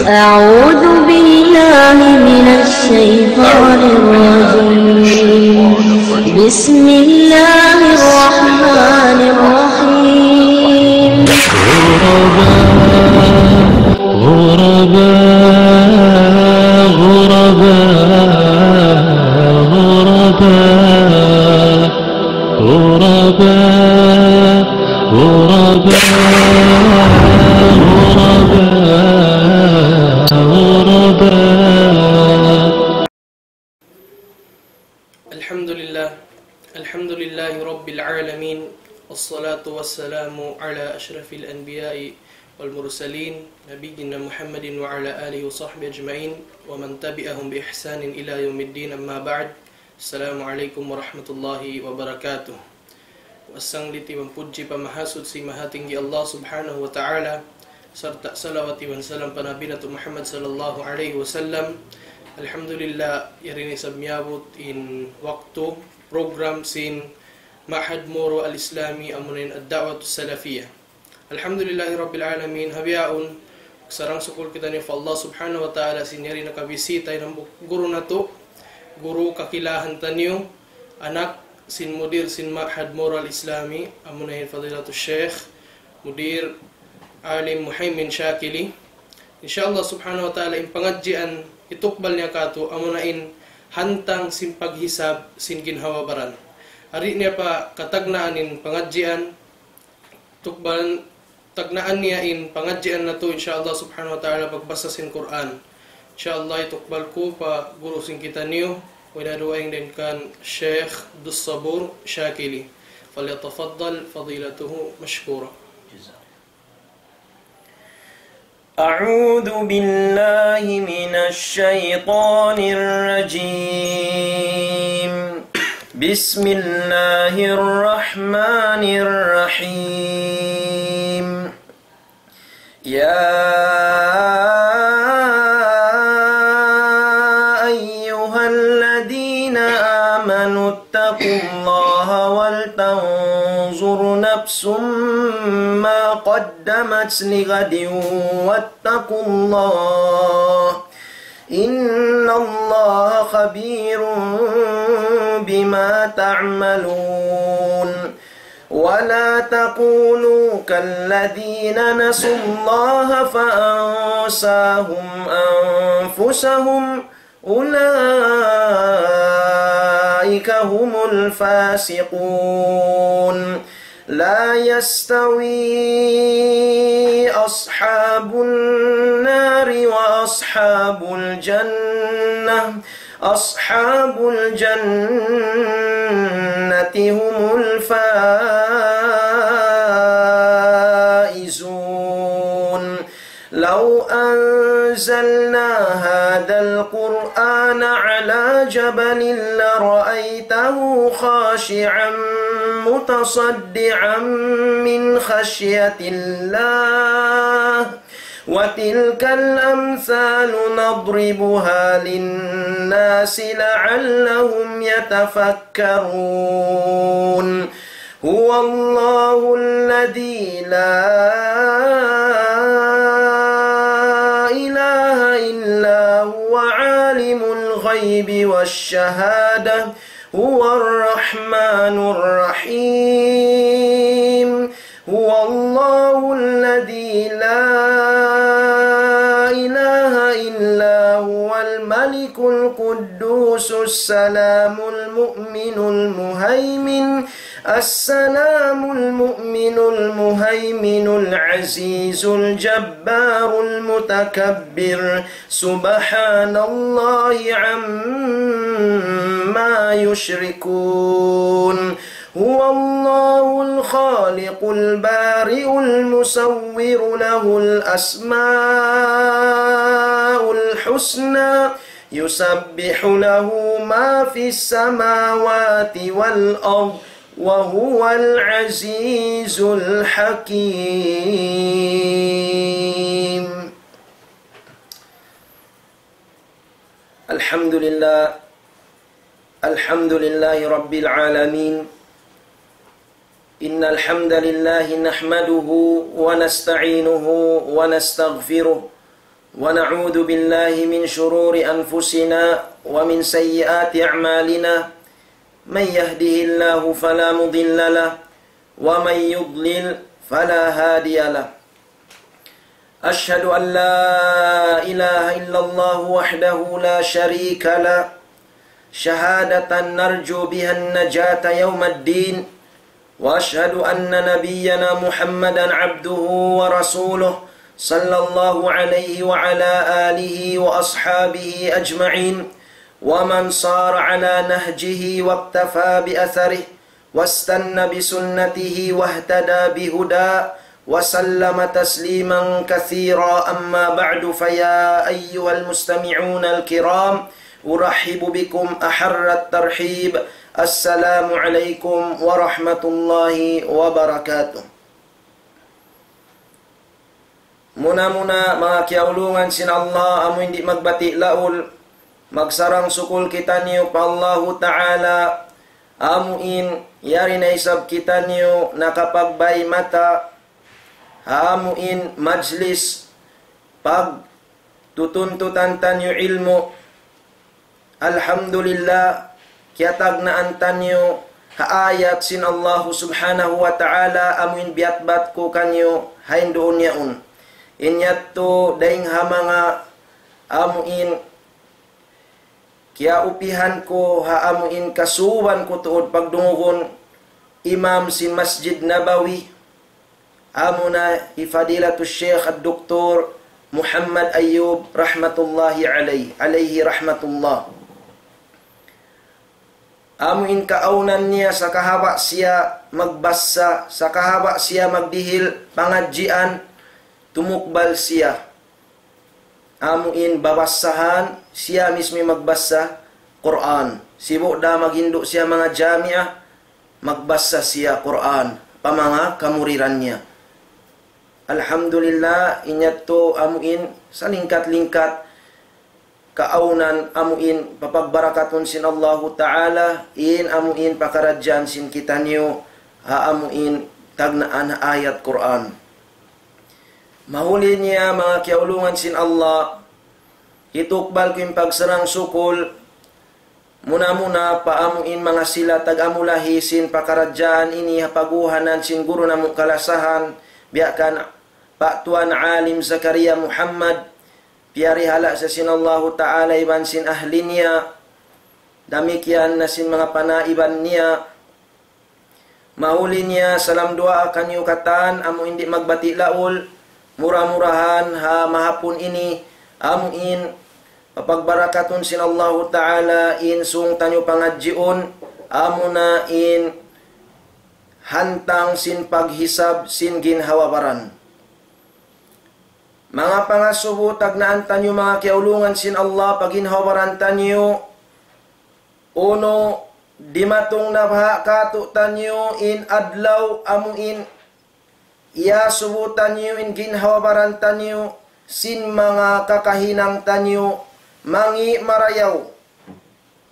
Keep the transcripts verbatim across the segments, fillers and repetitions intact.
أعوذ بالله من الشيطان الرجيم. بسم الله الرحمن الرحيم. غرباء، غرباء، غرباء، غرباء. غرباء، غرباء، غرباء، غرباء. الحمد لله. الحمد لله رب العالمين. والصلاة والسلام على أشرف الأنبياء والمرسلين، نبينا محمد وعلى آله وصحبه أجمعين، ومن تبعهم بإحسان إلى يوم الدين، أما بعد. السلام عليكم ورحمة الله وبركاته. Wasanglit iban pudji pa Mahasuchi Mahatinggi Allah Subhanahu wa Ta'ala, sarta' salawat iban salam pa Nabi natu' Muhammad sallallahu alayhi wasallam. Alhamdulillah, yari na isab miyabut in waktu program sin Ma'had Moro Al-Islami, amuna in Ad-Da'watu Salafiyah. Alhamdulillahi Rabbil Alamin, ha bihaun, sarang-sukul kitaniyu pa Allah Subhanahu wa Ta'ala sin yari nakabisita in hambuuk guru natu', guru kakilahan taniyu, anak sin mudir sin Ma'had Moro Al-Islami, amuna hi Fadilatul Sheikh, Mudir Alim Muhaymin Shakili. Insha Allah Subhanahu wa Ta'ala, in pangadjian hitukbal niya kātu', amuna in hantang sin paghisab sin ginhawa-baran. Ari niya pa katagnaan in pangadjian, tukbal, tagnaan niya in pangadjian natu', insha Allah Subhanahu wa Ta'ala, pagbasa sin Qur'an. Insha Allah, hitukbal ku pa guru sin kitaniyu, wala duwa in dayn kan Sheikh Abdus Sabur Shakili. فليتفضل فضيلته مشكورا. أعوذ بالله من الشيطان الرجيم. بسم الله الرحمن الرحيم. يا أيها الذين آمنوا اتقوا الله ولتنظر نفس ما قدمت لغد واتقوا الله، إن الله خبير بما تعملون. ولا تكونوا كالذين نسوا الله فأنساهم أنفسهم، أولئك هم الفاسقون. لا يستوي أصحاب النار وأصحاب الجنة، أصحاب الجنة هم الفائزون. لو أنزلنا هذا القرآن على جبل لرأيته خاشعا متصدعا من خشية الله، وتلك الأمثال نضربها للناس لعلهم يتفكرون. هو الله الذي لا إله إلا هو عالم الغيب والشهادة، هو الرحمن الرحيم. هو الله الذي لا إله إلا هو الملك القدوس السلام المؤمن المهيمن، السلام المؤمن المهيمن العزيز الجبار المتكبر، سبحان الله عما يشركون. هو الله الخالق البارئ المصور، له الأسماء الحسنى، يسبح له ما في السماوات والأرض، وهو العزيز الحكيم. الحمد لله. الحمد لله رب العالمين. إن الحمد لله نحمده ونستعينه ونستغفره ونعوذ بالله من شرور أنفسنا ومن سيئات أعمالنا. من يهده الله فلا مضل له، ومن يضلل فلا هادي له. أشهد أن لا إله إلا الله وحده لا شريك له، شهادة نرجو بها النجاة يوم الدين. وأشهد أن نبينا محمدا عبده ورسوله، صلى الله عليه وعلى آله وأصحابه أجمعين، ومن صار على نهجه واقتفى بأثره، واستن بسنته واهتدى بهداه، وسلم تسليما كثيرا. أما بعد، فيا أيها المستمعون الكرام، أرحب بكم أحر الترحيب. السلام عليكم ورحمة الله وبركاته. Muna-muna, manga kiyaulungan sin Allah, amu in di' magbati' laul, magsarang-sukul kitaniyu pa Allahu Ta'ala, amu in yari na isab kitaniyu nakapagbay mata, ha amu in majlis pagtutuntutan taniyu ilmu'. Alhamdulillah, kiyatagnaan taniyu ha ayat sin Allahu Subhanahu wa Ta'ala amu in biyatbat ku kaniyu ha duun yaun. In yadtu dayng ha manga amu in kiyaupihan ku ha amu in kasuban ku tuud pagdungugun imam sin Masjid Nabawi, amuna hi Fadilatul Sheikh Ad-Doktor Muhammad Ayyub rahmatullahi alayh, alayhi rahmatullah. Amu in kaawnan niya, sakahaba' siya magbassa, sakahaba' siya magdihil pangadjian, tumukbal siya. Amu in babassahan, siya mismu magbassa Qur'an. Sibu' da maghindu' siya manga jamiah, magbassa siya Qur'an pa manga kamuridan niya. Alhamdulillah, in yadtu amu in salingkat-lingkat kaawnan amu in papagbarakatun sin Allahu Ta'ala, in amu in pakaradjaan sin kitaniyu ha amu in tagnaan ayat Qur'an. Mahuli niya, manga kiyaulungan sin Allah, hitukbal ku in pagsarang-sukul, muna-muna pa amu in manga sila tag-amulahi sin pakaradjaan ini ha pag'uhanan sin guru namu' kalasahan, biya' kan Pak Tuan Alim Zakaria Muhammad, piyarihala' siya sin Allahu Ta'ala iban sin ahli niya, damikkiyan na sin manga panaiban niya. Mahuli niya, salam duwaa kaniyu katan, amu in di' magbati' laul, mura-murahan ha mahapun ini, amu in papagbarakatun sin Allahu Ta'ala in sung taniyu pangadjiun, amuna in hantang sin paghisab sin ginhawa-baran. Manga pangasubu, tagnaan taniyu, manga kiyaulungan sin Allah, pa ginhawa-baran taniyu, unu, dimatung na baha' kātu'niyu in adlaw amu in iyasubu taniyu in ginhawa-baran taniyu sin manga kakahinang taniyu mangi' marayaw.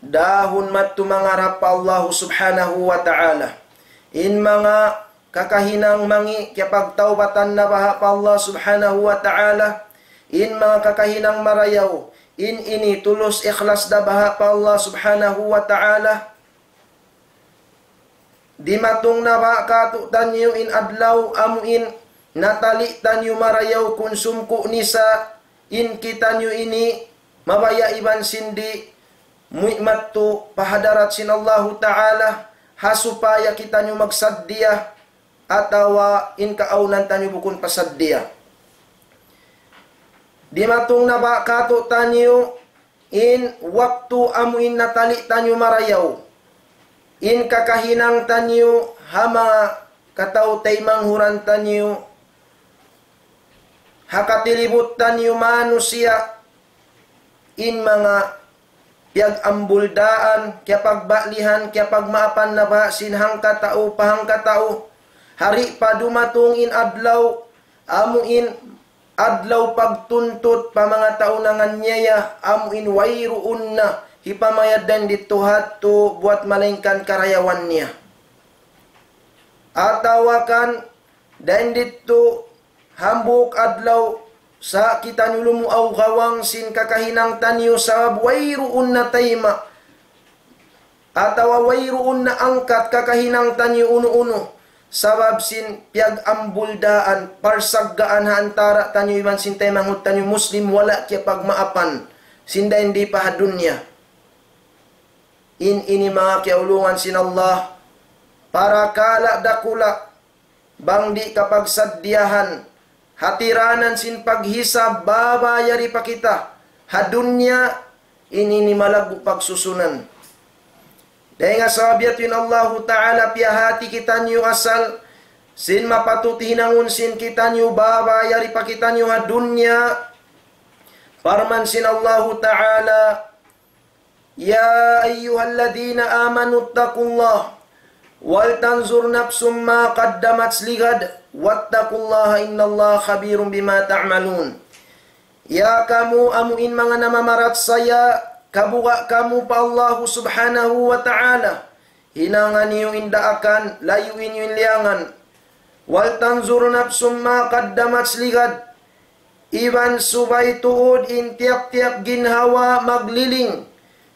Dahun madtu mangarap pa Allahu Subhanahu wa Ta'ala. In manga kakahinang mangi' kiyapagtawbatan na baha' pa Allah Subhanahu wa Ta'ala. In manga kakahinang marayaw, in ini tulus ikhlas da baha' pa Allah Subhanahu wa Ta'ala. Dimatung na baha' kātu'niyu in adlaw amu in natali' taniyu marayaw kunsum ku nisa in kitaniyu ini mabaya' iban sin di' muwi' madtu pa hadarat sin Allahu Ta'ala, ha supaya kitaniyu magsaddiya atawa in kaawnan taniyu bukun pa saddiya. Dimatung na baha' kātu'niyu in waktu amu in natali' taniyu marayaw, in kakahinang taniyu ha manga kataw-taymanghuran taniyu, ha katilibut taniyu manusiya', in manga piyag-ambuldaan, kiyapagba'lihan, kiyapagmaapan na baha' sin hangkatau pa hangkatau, hari pa dumatung in adlaw, amu in adlaw pagtuntut pa manga tau nanganiyaya, amu in wayruun na hipamayad dayn didtu hadtu buwat malaingkan karayawan niya. Atawa kan dayn didtu hambuuk adlaw Sa' kitaniyu lumuaw gawang sin kakahinang taniyu sabab wayruun na tayma', atawa wayruun na angkat kakahinang taniyu unu-unu. Sabab sin piyag-ambuldaan, parsaggaan ha antara' taniyu iban sin taymanghud taniyu Muslim, wala' kiyapagmaapan, sin dayn di pa ha dunya. In ini manga kiyaulungan sin Allah, parakala' dakula', bang di' kapagsaddiyahan, hatiranan sin paghisab, baba yari pa kita ha dunya, ini ini malaggu' pagsusunan. Dayn ha sabab yadtu in Allahu Ta'ala piyahati kitaniyu asal sin mapatut hinangun sin kitaniyu, baba yari pa kitaniyu ha dunya. Parman sin Allahu Ta'ala, يا أيها الذين آمنوا اتقوا الله ولتنظر نفس ما قدمت لغد واتقوا الله إن الله خبير بما تعملون. Ya kamu amu in manga namamarachaya, kabuga' kamu pa Allahu Subhanahu wa Ta'ala. Hinanga niyu in daakan, layui niyu in liyangan. ولتنظر نفس ما قدمت لغد. Iban subay tuud in tiyap-tiyap ginhawa magliling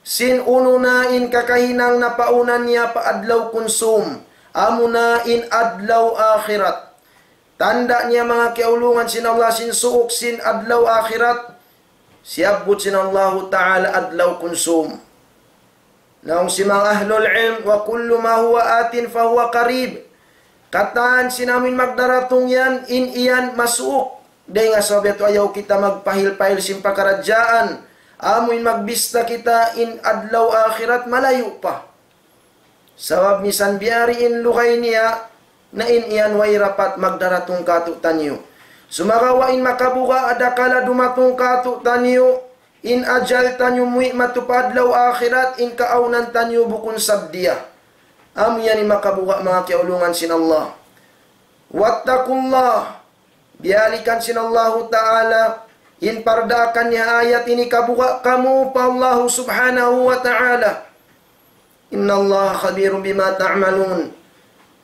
sin unu na in kakahinang napauna niya pa adlaw kunsum, amuna in adlaw akhirat. Tanda' niya manga kiyaulungan sin Allah sin suuk sin adlaw akhirat, siyabbut sin Allahu Ta'ala adlaw kunsum. Laung sin manga ahlul ilm, وكل ما هو آت فهو قريب. Katan sin amu in magdaratung yan, in yan masuuk. Dayn ha sabab yadtu ayaw kita magpahil-pahil sin pakaradjaan. Amu in magbista kita in adlaw akhirat malayu' pa. Sabab misan biya' diin in lugay niya, na in yan way dapat magdaratung kātu'niyu. Sumagawa' in makabuga' adakala dumatung kātu'niyu, in ajal taniyu muwi' madtu pa adlaw akhirat, in kaawnan taniyu bukun saddiya. Amu yan in makabuga' manga kiyaulungan sin Allah. واتقوا الله. Biyalikan sin Allahu Ta'ala, in pardaakan niya ayat ini, kabuga' kamu pa Allahu Subhanahu wa Ta'ala. إن الله خبير بما تعملون.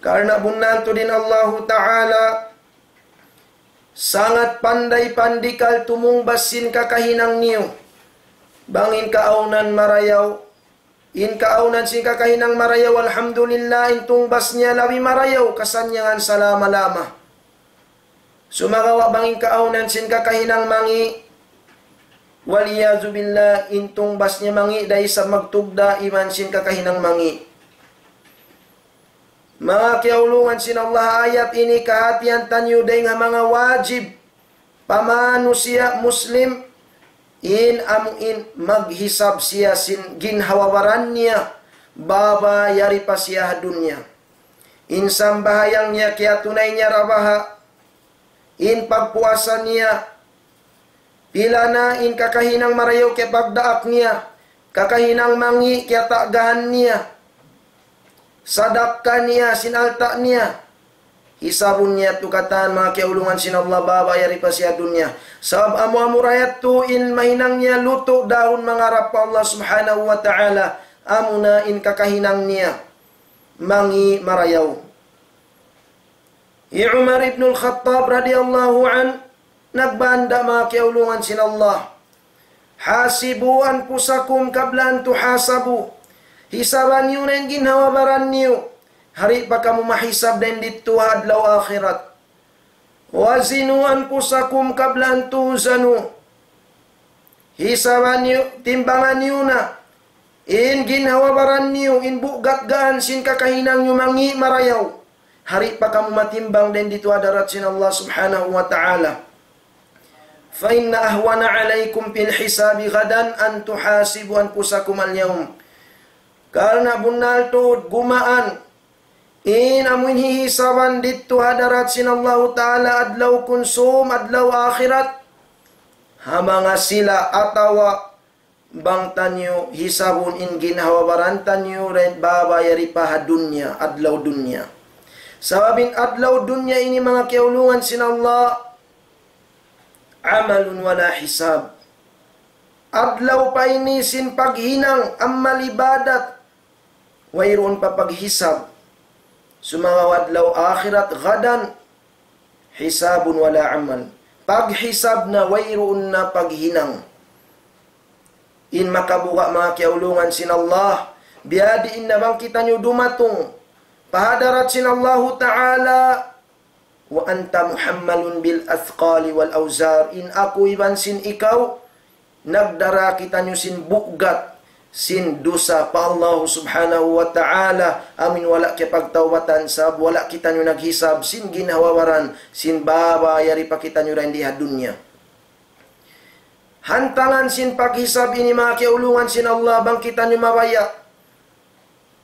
Karna' bunnal tuud in Allahu Ta'ala sangat panday pandikal tumungbas sin kakahinang niyu. Bang in kaawnan marayaw, in kaawnan sin kakahinang marayaw, alhamdulillah, in tungbas niya labi marayaw, kasannyangan salama-lama. Sumagawa' bang in kaawnan sin kakahinang mangi', والعياذ بالله, in tungbas niya mangi', da isab magtugda' iban sin kakahinang mangi'. Manga kiyaulungan sin Allah, ayat ini kahatihan taniyu dayn ha manga wajib pa manusiya' Muslim, in amu in maghisab siya sin ginhawa-baran niya, baba yari pa siya ha dunya. In sambahayang niya kiyatunay niya ra baha', in pagpuasa niya, pila na in kakahinang marayaw kiyapagdaak niya, kakahinang mangi' kiyatagahan niya, sadakka niya, sin alta' niya. Hisabun niya tu katan manga kiyaulungan sin Allah baba yari pa siya dunya. Sabab amu-amu ra yadtu in mahinang niya lutu' dahun mangarap pa Allah Subhanahu wa Ta'ala, amuna in kakahinang niya mangi' marayaw. Hi Umar ibn al-Khattab radiyallahu anhu, nagbanda' manga kiyaulungan sin Allah, حاسبوا أنفسكم قبل أن تحاسبوا. Hisaba niyu na in ginhawa-baran niyu, hari pa kamu mahisab dayn didtu ha adlaw akhirat. وزنوا أنفسكم قبل أن توزنوا. Hisaba niyu, timbanga niyu na in ginhawa-baran niyu, in bugat-gaan sin kakahinang niyu mangi' marayaw, hari pa kamu matimbang dayn didtu ha hadarat sin Allah Subhanahu wa Ta'ala. فإن أهون عليكم في الحساب غدا أن تحاسبوا أنفسكم اليوم. Karna' bunnal tuud gumaan in amu in hihisaban didtu ha hadarat sin Allahu Ta'ala adlaw kunsum, adlaw akhirat, ha manga sila atawa bang taniyu hisabun in ginhawa-baran taniyu dayn baba yari pa ha dunya, adlaw dunya. Sabab in adlaw dunya ini manga kiyaulungan sin Allah, عمل ولا حساب. Adlaw pa ini sin paghinang amal ibadat, wayruun pa paghisab. Sumagawa' adlaw akhirat, غدا حساب ولا عمل. Paghisab na wayruun na paghinang. In makabuga' manga kiyaulungan sin Allah, biyadiin na bang kitaniyu dumatung pa hadarat sin Allahu Ta'ala, وأنت محمل بالأثقال والأوزار. In aku iban sin ikaw, nagdara kitaniyu sin bugat, sin dusa pa Allah Subhanahu wa Ta'ala, amu in wala' kiyapagtawbatan, sabab wala' kitaniyu naghisab sin ginhawa-baran, sin baba yari pa kitaniyu dayn di ha dunya. Hantangan sin paghisab ini manga kiyaulungan sin Allah, bang kitaniyu mabaya'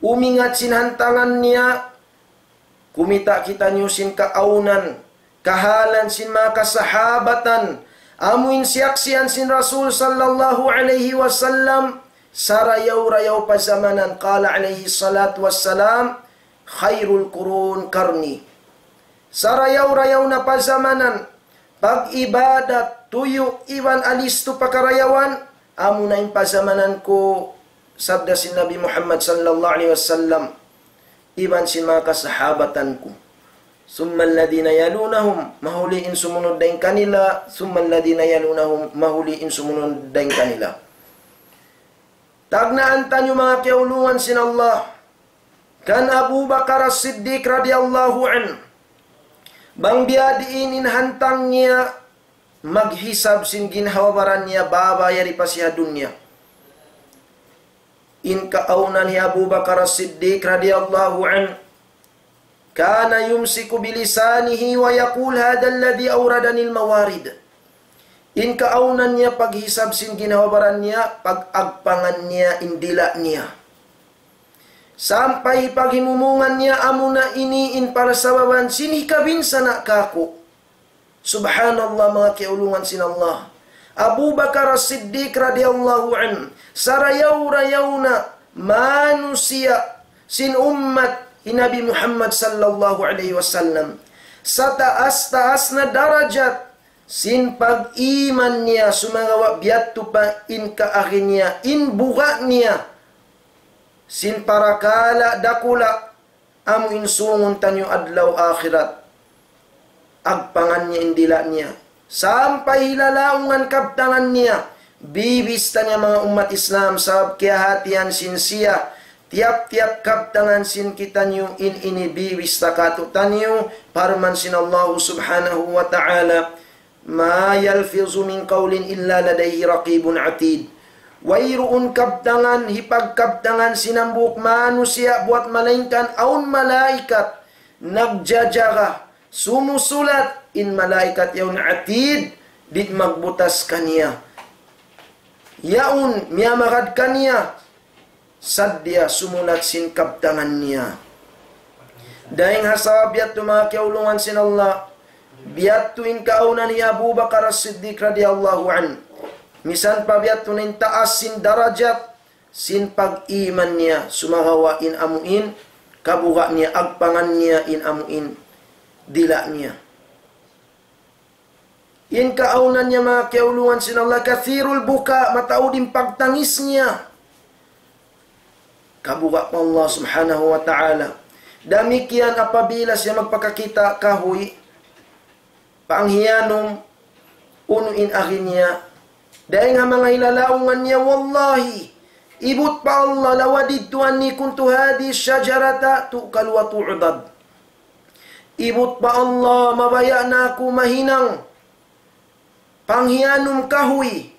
umingat sin hantangan niya, kumita' kitaniyu sin kaawnan, kahalan sin manga kasahabatan, amu in siyaksian sin Rasul sallallahu alayhi wasallam, sarayaw-rayaw pazamanan, قال عليه الصلاة والسلام: خير القرون قرني. Sarayaw-rayaw na pazamanan, pag-ibadat, tuyu' iban alistu pa karayawan, amuna in pazamanan ku, sabda sin Nabi Muhammad sallallahu alayhi wasallam, iban sin manga kasahabatan ku. ثم الذين يلونهم, mahuli in sumunud dayn kanila, ثم الذين يلونهم, mahuli in sumunud dayn kanila. Tagnaan taniyu manga kiyaulungan sin Allah, kan Abu Bakar As-Siddiq radiyallahu anhu, bang biyadiin in hantang niya maghisab sin ginhawa-baran niya baba yari pa siya dunya. In kaawnan hi Abu Bakar As-Siddiq radiyallahu anhu, كان يمسك بلسانه ويقول: هذا الذي أوردني الموارد. In kaawnan niya paghisab sin ginhawa-baran niya, pag-agpangan niya in dila' niya. Sampay paghimumungan niya, amuna ini in parsababan sin hikabinsana' kāku'. Subhanallah, manga kiyaulungan sin Allah. Abu Bakar As-Siddiq radiyallahu anhu, sarayaw-rayaw na manusiya' sin ummat hi Nabi Muhammad sallallahu alayhi wasallam. Sataas-taas na darajat sin pag-iman niya, sumagawa' biyadtu pa in kaagi niya, in buga' niya, sin parakala' dakula', amu in sungun taniyu adlaw akhirat. Agpangan niya in dila' niya. Sampay hilalaungan kabtangan niya. Bibista niya manga ummat Islam, sabab kiyahatihan sin siya. Tiyap-tiyap kabtangan sin kitaniyu in ini bibista kātu'niyu. Parman sin Allah subhanahu wa ta'ala, ما يلفظ من قول إلا لديه رقيب عتيد. Wayruun kabtangan, hipagkabtangan sin hambuuk manusiya' buwat malaingkan awn malaikat nagjajaga, sumusulat, in malaikat yaun atid, di' magbutas kaniya. Yaun miyamagad kaniya, sadja sumulat sin kabtangan niya. Dayng ha sabab yadtu, manga kiyaulungan sin Allah, biyadtu in kaawnan hi Abu Bakar As-Siddiq radiyallahu anhu. Misan pa biyadtu na in taas sin darajat sin pag-iman niya, sumagawa' in amu in kabuga' niya, agpangan niya in amu in dila' niya. In kaawnan niya, manga kiyaulungan sin Allah, كثير البكاء, mataud in pagtangis niya. Kabuga' pa Allah subhanahu wa ta'ala. Damikkiyan apabila siya magpakakita' kahuy, panghiyanum, unu in agi niya. Dayng ha manga hilalaungan niya, والله, ibut pa Allah, لوددت أني كنت هذه الشجرة تؤكل وتعضد. Ibut pa Allah, mabaya' na aku mahinang panghiyanum kahuy.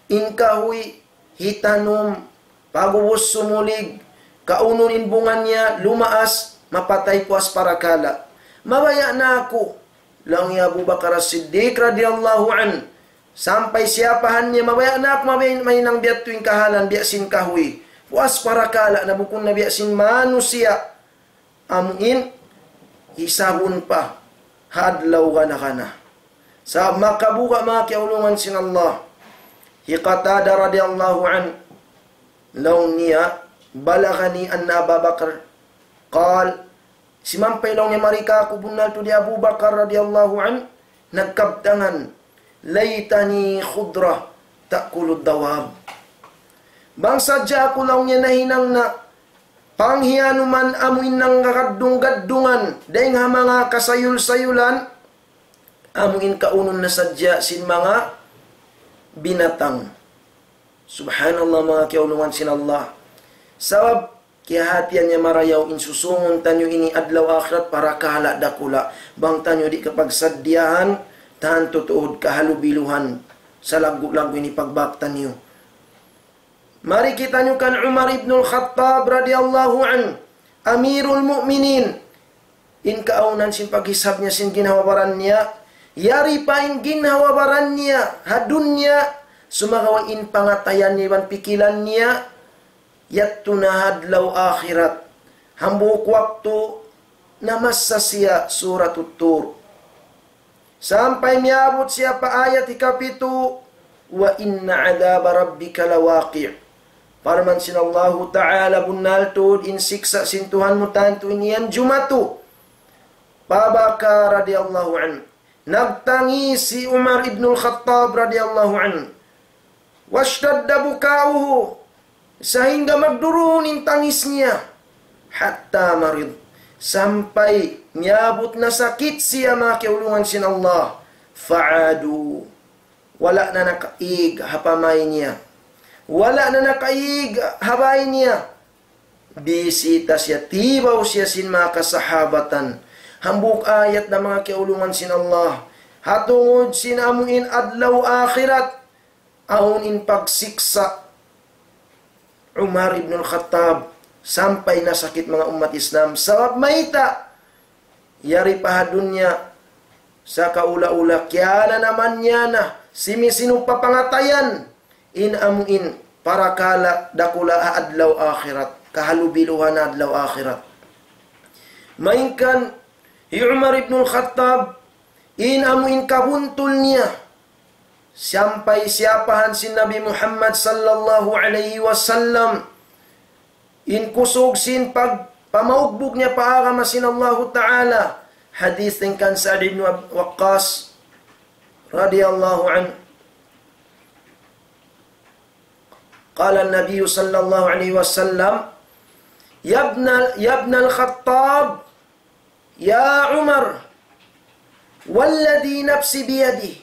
In kahuy hitanum, pag'ubus sumulig, kaunun in bunga niya lumaas, mapatay puas parakala'. Mabaya' na aku, laung hi Abu Bakar As-Siddiq radiyallahu anhu. Sampay siyapahan niya, mabaya' na aku, mabaya' mahinang biyadtu in kahalan, biya' sin kahuy. Puas parakala' na, bukun na biya' sin manusiya'. Amu in hisabun pa ha adlaw gana-gana. Sa' makabuga', manga kiyaulungan sin Allah. Hi Qatada radiyallahu anhu, laung niya, بلغني أن أبا بكر قال, simampay laung niya mari kāku' bunnal tuud hi Abu Bakar radiyallahu anhu, nagkabtangan, ليتني خضرة تأكل الدواب. Bang sadja aku, laung niya, nahinang na panghiyanuman amu in nanggagaddung-gaddungan dayng ha manga kasayul-sayulan, amu in kaunun na sadja sin manga binatang. Subhanallah, manga kiyaulungan sin Allah. Sabab kiyahatihan niya marayaw in susungun taniyu ini adlaw akhirat parakala' dakula'. Bang taniyu di' kapagsaddiyahan, tantu tuud kahalubiluhan salaggu'-laggu' ini pagbak taniyu. Mari kitaniyu kan Umar ibnul Khattab radiyallahu anhu, Amirul Mu'minin. In kaawnan sin paghisab niya sin ginhawa-baran niya, yari pa in ginhawa-baran niya ha dunya, sumagawa' in pangatayan niya iban pikilan niya, yadtu na ha adlaw akhirat. Hambuuk waktu namassa siya Suratut Tur. Sampay miyabut siya pa ayat hikapitu, وَإِنَّ عَذَابَ رَبِّكَ لَوَاقِعٌ. Parman sin Allahu Ta'ala, bunnal tuud in siksa' sin Tuhan mu tantu in yan jumatu. Pabaka radiyallahu anhu. Nagtangis hi Umar ibnul Khattab radiyallahu anhu. وَاشْتَدَّ بُكَاؤُهُ. Sahingga magdurun in tangis niya. حَتَّى مَرِضَ. Sampay miyabut nasakit siya, manga kiyaulungan sin Allah. فَعَادُوا. Wala' na nakaig ha pamay niya. Wala' na nakaig ha bay niya. Bisita siya, tibaw siya sin manga kasahabatan. Hambuuk ayat na, manga kiyaulungan sin Allah. Ha tungud sin amu in adlaw akhirat, awn in pagsiksa' Umar ibn al-Khattab, sampay nasakit, manga ummat Islam. Sabab mayta', yari pa ha dunya, sakaula-ula, kiyananaman niya na, simi-sinu pa pangatayan, in amu in parakala' dakula' ha adlaw akhirat, kahalubiluhan ha adlaw akhirat. Malayngkan hi Umar ibn al-Khattab, in amu in kabuntul niya, sampay siyapahan sin Nabi Muhammad sallallahu alayhi wasallam in kusug sin pag-, pamaugbug niya pa agama sin Allahu Ta'ala. Hadith dayn kan Sa'd ibn Ab-, Waqqas radiyallahu anhu. قال النبي صلى الله عليه وسلم: يا ابن، يا ابن الخطاب، يا عمر، والذي نفسي بيده.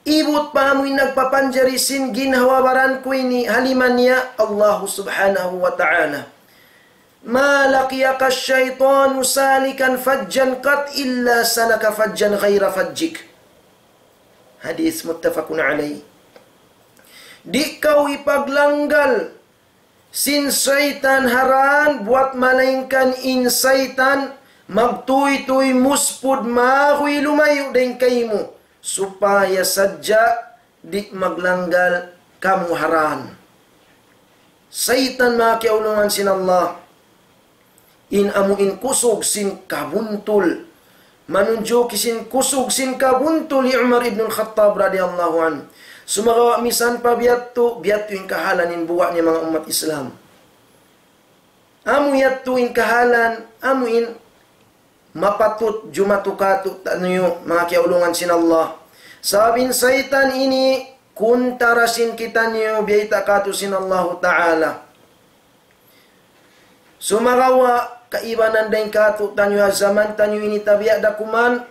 Ibut pa amu in nagpapanjari sin ginhawa-baran ku ini ha lima niya, Allah subhanahu wa ta'ala. ما لقيك الشيطان سالكا فجا قط إلا سلك فجا غير فجك. Hadith muttafaqun alayh. Di' kaw hipaglanggal sin saytan ha dan buwat malayngkan in saytan magtūy-tūy muspud mahuy lumayu' dayn kaymu, supaya sadja di' maglanggal kamu ha dan. Saytan, manga kiyaulungan sin Allah, in amu in kusug sin kabuntul. Manunjuki sin kusug sin kabuntul hi Umar ibn al-Khattab radiyallahu anhu. Sumagawa' misan pa biya' yadtu, biya' yadtu in kahalan in buga' niya, manga ummat Islam. Amu yadtu in kahalan, amu in mapatut jumatu kātu'niyu, manga kiyaulungan sin Allah. Sabab in saytan ini kuntara sin kitaniyu, biyayta' kātu' sin Allahu Ta'ala. Sumagawa' kaibanan dayn kātu'niyu ha jaman taniyu ini tabiya' da kuman,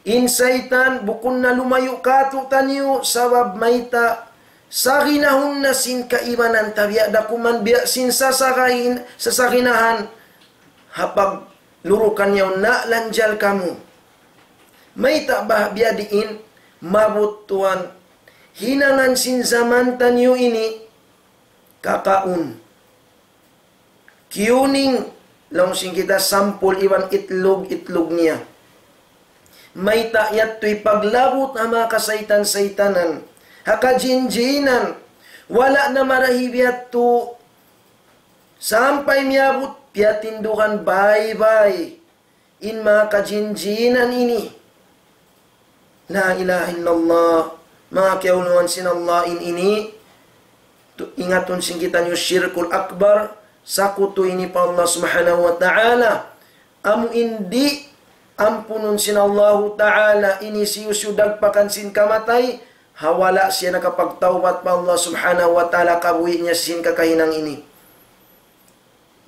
in saytan bukun na lumayu' kātu'niyu sabab mayta', saginahun na sin kaibanan tabiya' da kuman biya' sin sasagahin, sasaginahan ha paglurukan yaun na lanjal kamu. Mayta' ba biya' diin mabuttuan hinangan sin jaman taniyu ini kakaun. Kiyuning, laung sin kita sampul iban itlug-itlug niya. Mayta' yadtu hipaglabut ha manga kasaytan-saytanan, ha kajin-jinan, wala' na marayaw yadtu sampay miyabut piyatindugan baybay in manga kajin-jinan ini. La ilaha illallah. Manga kiyaulungan sin Allah, in ini, tu-, ingatun sin kitaniyu shirkul akbar, sakutu ini pa Allah subhanahu wa ta'ala. Amu in di' ampunun sin Allahu ta'ala, ini hisiyu-siyu dagpakan sin kamatay, ha wala' siya nakapagtawbat pa Allah subhanahu wa ta'ala, kabuhi' niya sin kakahinang ini.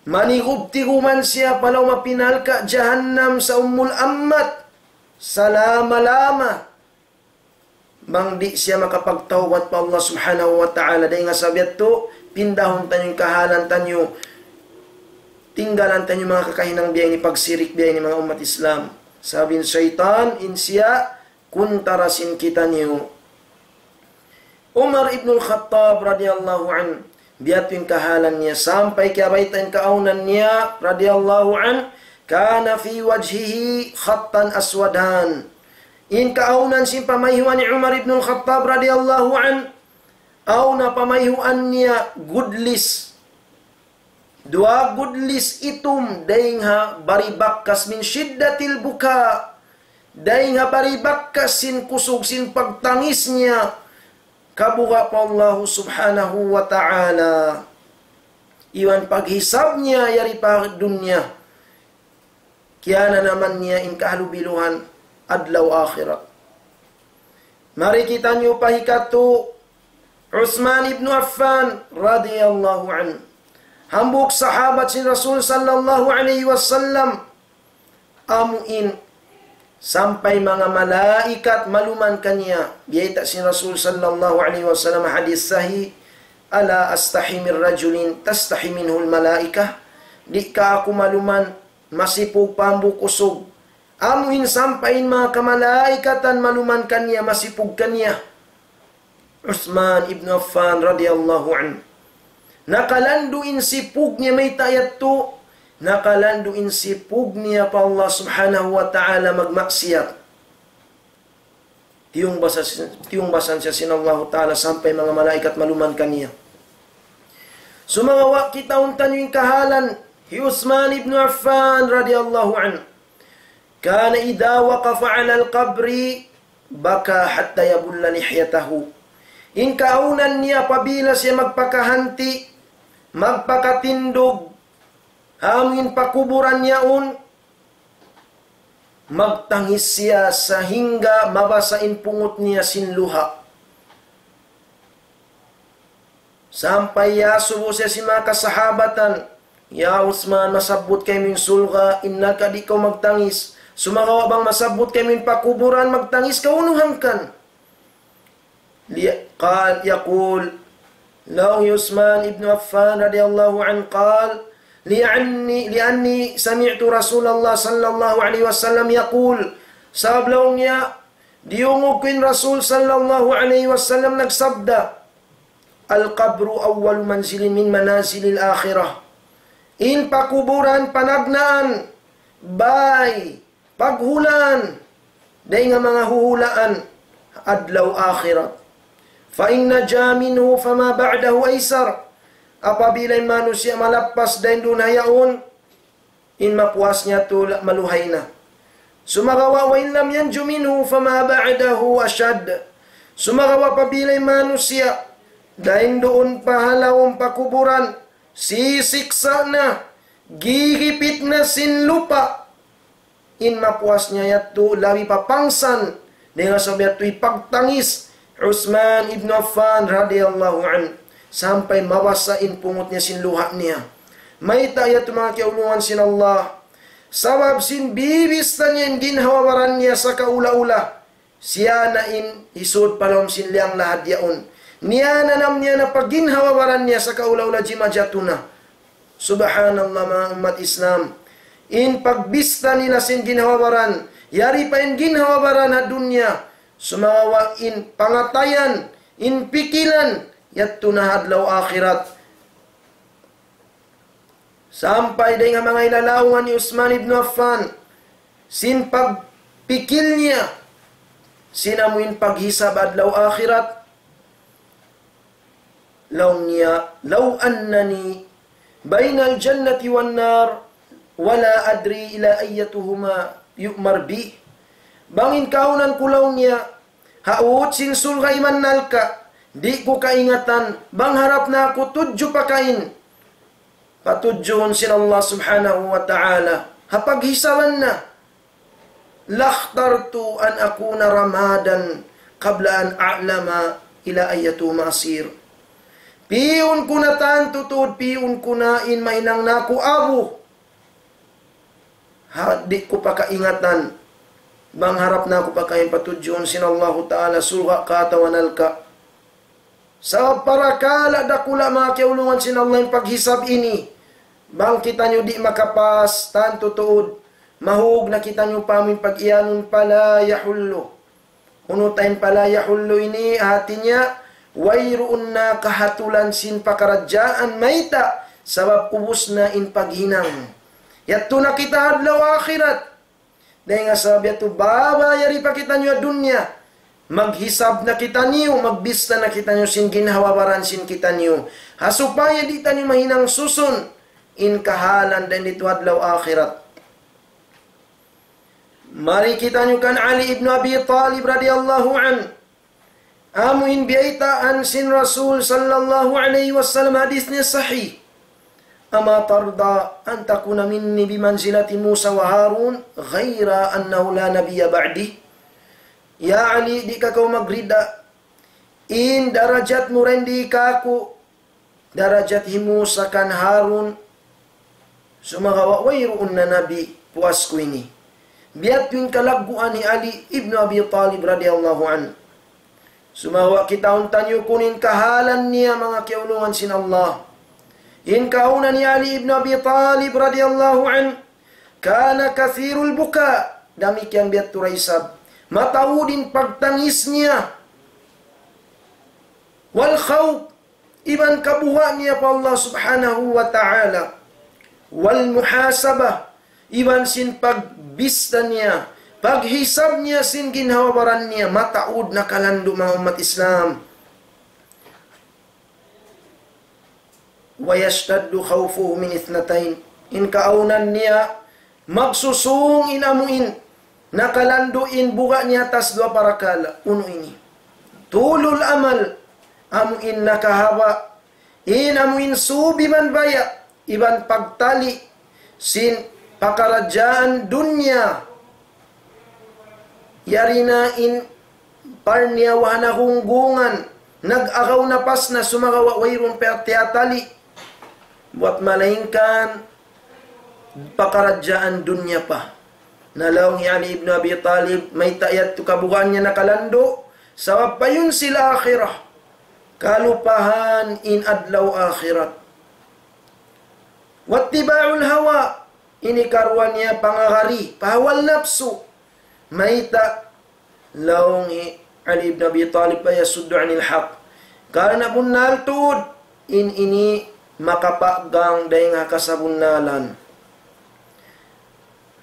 Manigub-tiguman siya pa lawm api narka' jahannam sa ummul ammat, salama-lama. bang di' siya makapagtawbat pa Allah Subhanahu wa Ta'ala. Dayn ha sabab yadtu, pindahun taniyu in kahalan taniyu, tinggalan taniyu manga kakahinang biya' ini, pagsirik biya' ini, manga ummat Islam. Sabab in saytan, in siya, kuntara sin kitaniyu. Umar ibn al-Khattab radiyallahu anhu, biya' ha yan in kahalan niya, sampay kiyabayta' in kaawnan niya radiyallahu anhu, كان في وجهه خطان أسودان. In kaawnan sin pamayhuan ni Umar ibn al-Khattab radiyallahu anhu, awn na pamayhuan niya gudlis. Duwa gudlis itum dayn ha bari bakkas من شدة البكاء. Dayn ha bari bakkas sin kusug sin pagtangis niya kabuga' pa Allah Subhanahu wa Ta'ala. Iban paghisab niya yari pa dunya, kiyananaman niya in kahalubiluhan adlaw akhirat. Mari kitaniyu pa hikatu, Uthman ibn Affan radiyallahu anhu. Hambuuk sahabat sin Rasul sallallahu alayhi wasallam, amu in sampay manga malaikat maluman kaniya. Biyayta' sin Rasul sallallahu alayhi wasallam hadith sahih, ألا أستحي من رجل تستحي منه الملائكة؟ Di' ka aku maluman masipug pa hambuuk usug, amu in sampay in manga kamalaikatan maluman kaniya, masipug kaniya. Uthman ibn Affan radiyallahu anhu. Nakalandu' in sipug niya, mayta' yadtu? Nakalandu' in sipug niya pa Allah Subhanahu wa Ta'ala magmaksiyat. Tiyungbasan, tiyungbasan siya sin Allah Ta'ala sampay manga malaikat maluman kaniya. Sumagawa' kitaun taniyu in kahalan hi Uthman ibn Affan radiyallahu anhu. كان إذا وقف على القبر بكى حتى يبل لحيته. In kaawnan niya apabila siya magpakahanti', magpakatindug, ha amu in pakuburan yaun, magtangis siya sahingga mabasa in pungut niya sin luha'. Sampay iyasubu siya sin manga kasahabatan, "Ya Uthman, masabbut kaymu in surga', in narka' di' kaw magtangis. Sumagawa' bang masabbut kaymu in pakuburan, magtangis kaw unu hangkan?" Li-, qal, yaqul, laung hi Uthman ibn Affan radiyallahu anhu qal, "Li'anni, li'anni sami'tu Rasulullah sallallahu alayhi wasallam yaqul." Sabab laung niya, diyungug ku in Rasul sallallahu alayhi wasallam nagsabda, "القبر أول منزل من منازل الآخرة." In pakuburan panagnaan, bay, paghulaan, dayn ha manga huhulaan adlaw akhirat. فإن نجا منه فما بعده أيسر. Apabila in manusiya' malappas dayn duun ha yaun, in mapuas niya tu la-, maluhay na. Sumagawa' وإن لم ينج منه فما بعده أشد. Sumagawa' apabila in manusiya' dayn duun pa ha lawm pakuburan, sisiksa' na, gigipit na sin lupa', in mapuas niya yadtu labi pa pangsan, dayn ha sabab yadtu hipagtangis Uthman ibn Affan radiyallahu anhu, sampay mabasa in pungut niya sin luha' niya. Mayta' yadtu manga kiyaulungan sin Allah? Sabab sin bibista niya in ginhawa-baran niya sakaula-ula. Siya na in hisud pa lawm sin liyang lahad yaun. Niyananam niya na pa ginhawa-baran niya sakaula-ula jimatu na. Subhanallah, manga ummat Islam. In pagbista nila sin ginhawa-baran, yari pa in ginhawa-baran ha dunya, sumagawa' in pangatayan, in pikilan, yadtu na ha adlaw akhirat. Sampay dayn ha manga ilalaungan hi Uthman ibn Affan, sin pagpikil niya, sin amu in paghisab adlaw akhirat, laung niya, لو أنني بين الجنة والنار ولا أدري إلى أيتهما يؤمر بي. Bang in kaawnan ku laung niya, ha ut sin surga' iban narka', di' ku kaingatan, bang harap na aku tudju pa kain patudjuhun sin Allah Subhanahu wa Ta'ala, ha paghisaban na. لاخترت أن أكون رمادا قبل أن أعلم إلى أيتهما أصير. Pi'un ku na tantu tuud, pi'un ku na in mahinang na aku abu. Ha, di' ku pa kaingatan Bang harap na aku pa kaymu patudjuhun sin Allahu Ta'ala surga' ka atawa narka'. Sabab parakala' dakula' manga kiyaulungan sin Allah in paghisab ini. Bang kitaniyu di' makapas, tantu tuud, mahug na kitaniyu pa amun pag-iyanun فلا يحل. Unu ta in فلا يحل ini, hati niya, wayruun na kahatulan sin pakaradjaan mayta', sabab ubus na in paghinang. Yadtu na kita adlaw akhirat. Dayn ha sabab yadtu, baba yari pa kitaniyu ha dunya, maghisab na kitaniyu, magbista na kitaniyu sin ginhawa-baran sin kitaniyu. Ha supaya di' taniyu mahinang susun in kahalan dayn didtu adlaw akhirat. Mari kitaniyu kan Ali ibn Abi Talib radiyallahu anhu. Amu in biyaytaan sin Rasul sallallahu alayhi wasallam, hadith niya sahih. أما ترضى أن تكون مني بمنزلة موسى وهارون غير أنه لا نبي بعدي. Ya Ali, di' ka kaw magrida in darajat mu dayn di kāku', darajat hi Musa kan Harun, sumagawa' wayruun na nabi puas ku ini. Biya' ha yan in kalagguan hi Ali ibn Abi Talib radiyallahu anhu. Sumagawa' kitaun taniyu kunu' in kahalan niya manga kiyaulungan sin Allah. In kaawnan hi Ali ibn Abi Talib radiyallahu anhu, كان كثير البكاء. Damikkiyan biya' ha yan isab. Mataud in pagtangis niya. والخوف, iban kabuga' niya pa Allah Subhanahu wa Ta'ala. والمحاسبة, iban sin pagbista niya, paghisab niya sin ginhawa-baran niya, mataud nakalandu' manga ummat Islam. ويشتد خوفه من اثنتين. In kaawnan niya, magsusūng in amu in nakalandu' in buga' niya ha taas duwa parakala'. Unu ini? طول الأمل, amu in nakahaba', in amu in subi man baya', iban pagtali' sin pakaradjaan dunya. Yari na in parniyawahan na gunggungan, nag-agaw na pas na sumagawa' wayruun pa tiyatali'. Buwat malaingkan pakaradjaan dunya pa. Na laung hi Ali ibn Abi Talib, mayta' yadtu kabugaan niya nakalandu', sabab فينسي الآخرة, kalupahan in adlaw akhirat. واتباع الهوى, ini karuwa niya pangagari, pa hawa napsu. Mayta', laung hi Ali ibn Abi Talib, فيصد عن الحق. Karna' bunnal tuud, in ini makapagang dayn ha kasabunnalan.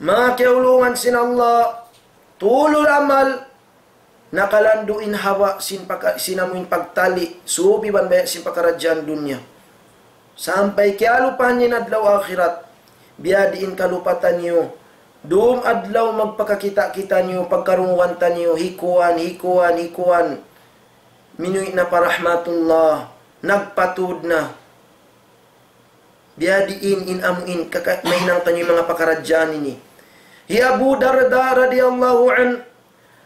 Manga kiyaulungan sin Allah, طول الأمل, nakalandu' in haba' sin paka-, sin amu in pagtali', subi man baya' sin pakaradjaan dunya. Sampay kiyalupahan niya in adlaw akhirat. Biya' diin kalupa taniyu. Dum adlaw magpakakita' kitaniyu, pagkarungugan taniyu, hi kuwan, hi kuwan, hi kuwan. Minuwi' na pa rahmatullah, nagpatud na. Biya' diin in amu in kaka-, mahinang taniyu manga pakaradjaan ini. Hi Abu Darda radiyallahu anhu,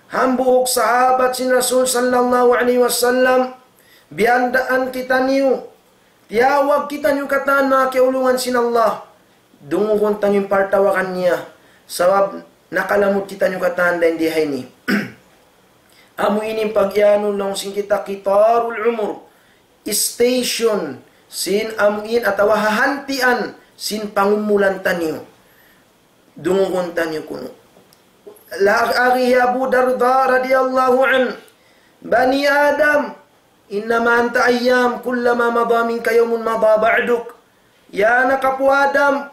hambuuk sahabat sin Rasul sallallahu alayhi wasallam, biyandaan kitaniyu, tiyawag kitaniyu katan manga kiyaulungan sin Allah. Dungugun taniyu in partawagan niya, sabab nakalamud kitaniyu katan dayn di ha ini. Amu ini in pag-iyanun laung sin kita qitarul umur, station sin amu in atawa hahantian sin pangumulan taniyu. Dungugun taniyu kunu'. Laung hi Abu Darda radiyallahu anhu, بني آدم إنما أنت أيام كلما مضى منك يوم مضى بعدك. Ya anak apu' Adam,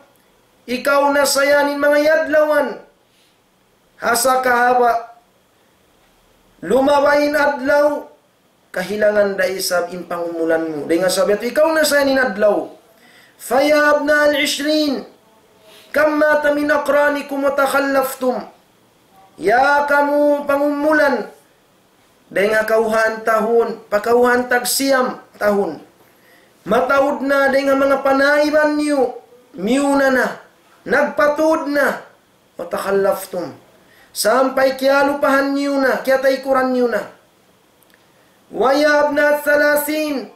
ikaw na sa yan in manga adlawan. Hasa kahaba', lumabay in adlaw, kahilangan da isab in pangumulan mu. Dayn ha sabab yadtu, ikaw na sa yan in adlaw. فيا أبناء العشرين كم مات من أقرانكم وتخلفتم. Ya kamu pangumulan, dayn ha kawhaan tahun, pa kawhaan tagsiyam tahun. Mataud na dayn ha manga panaiban niyu, miyuna na, nagpatud na. وتخلفتم. Sampay kiyalupahan niyu na, kiyataykuran niyu na. ويا أبناء الثلاثين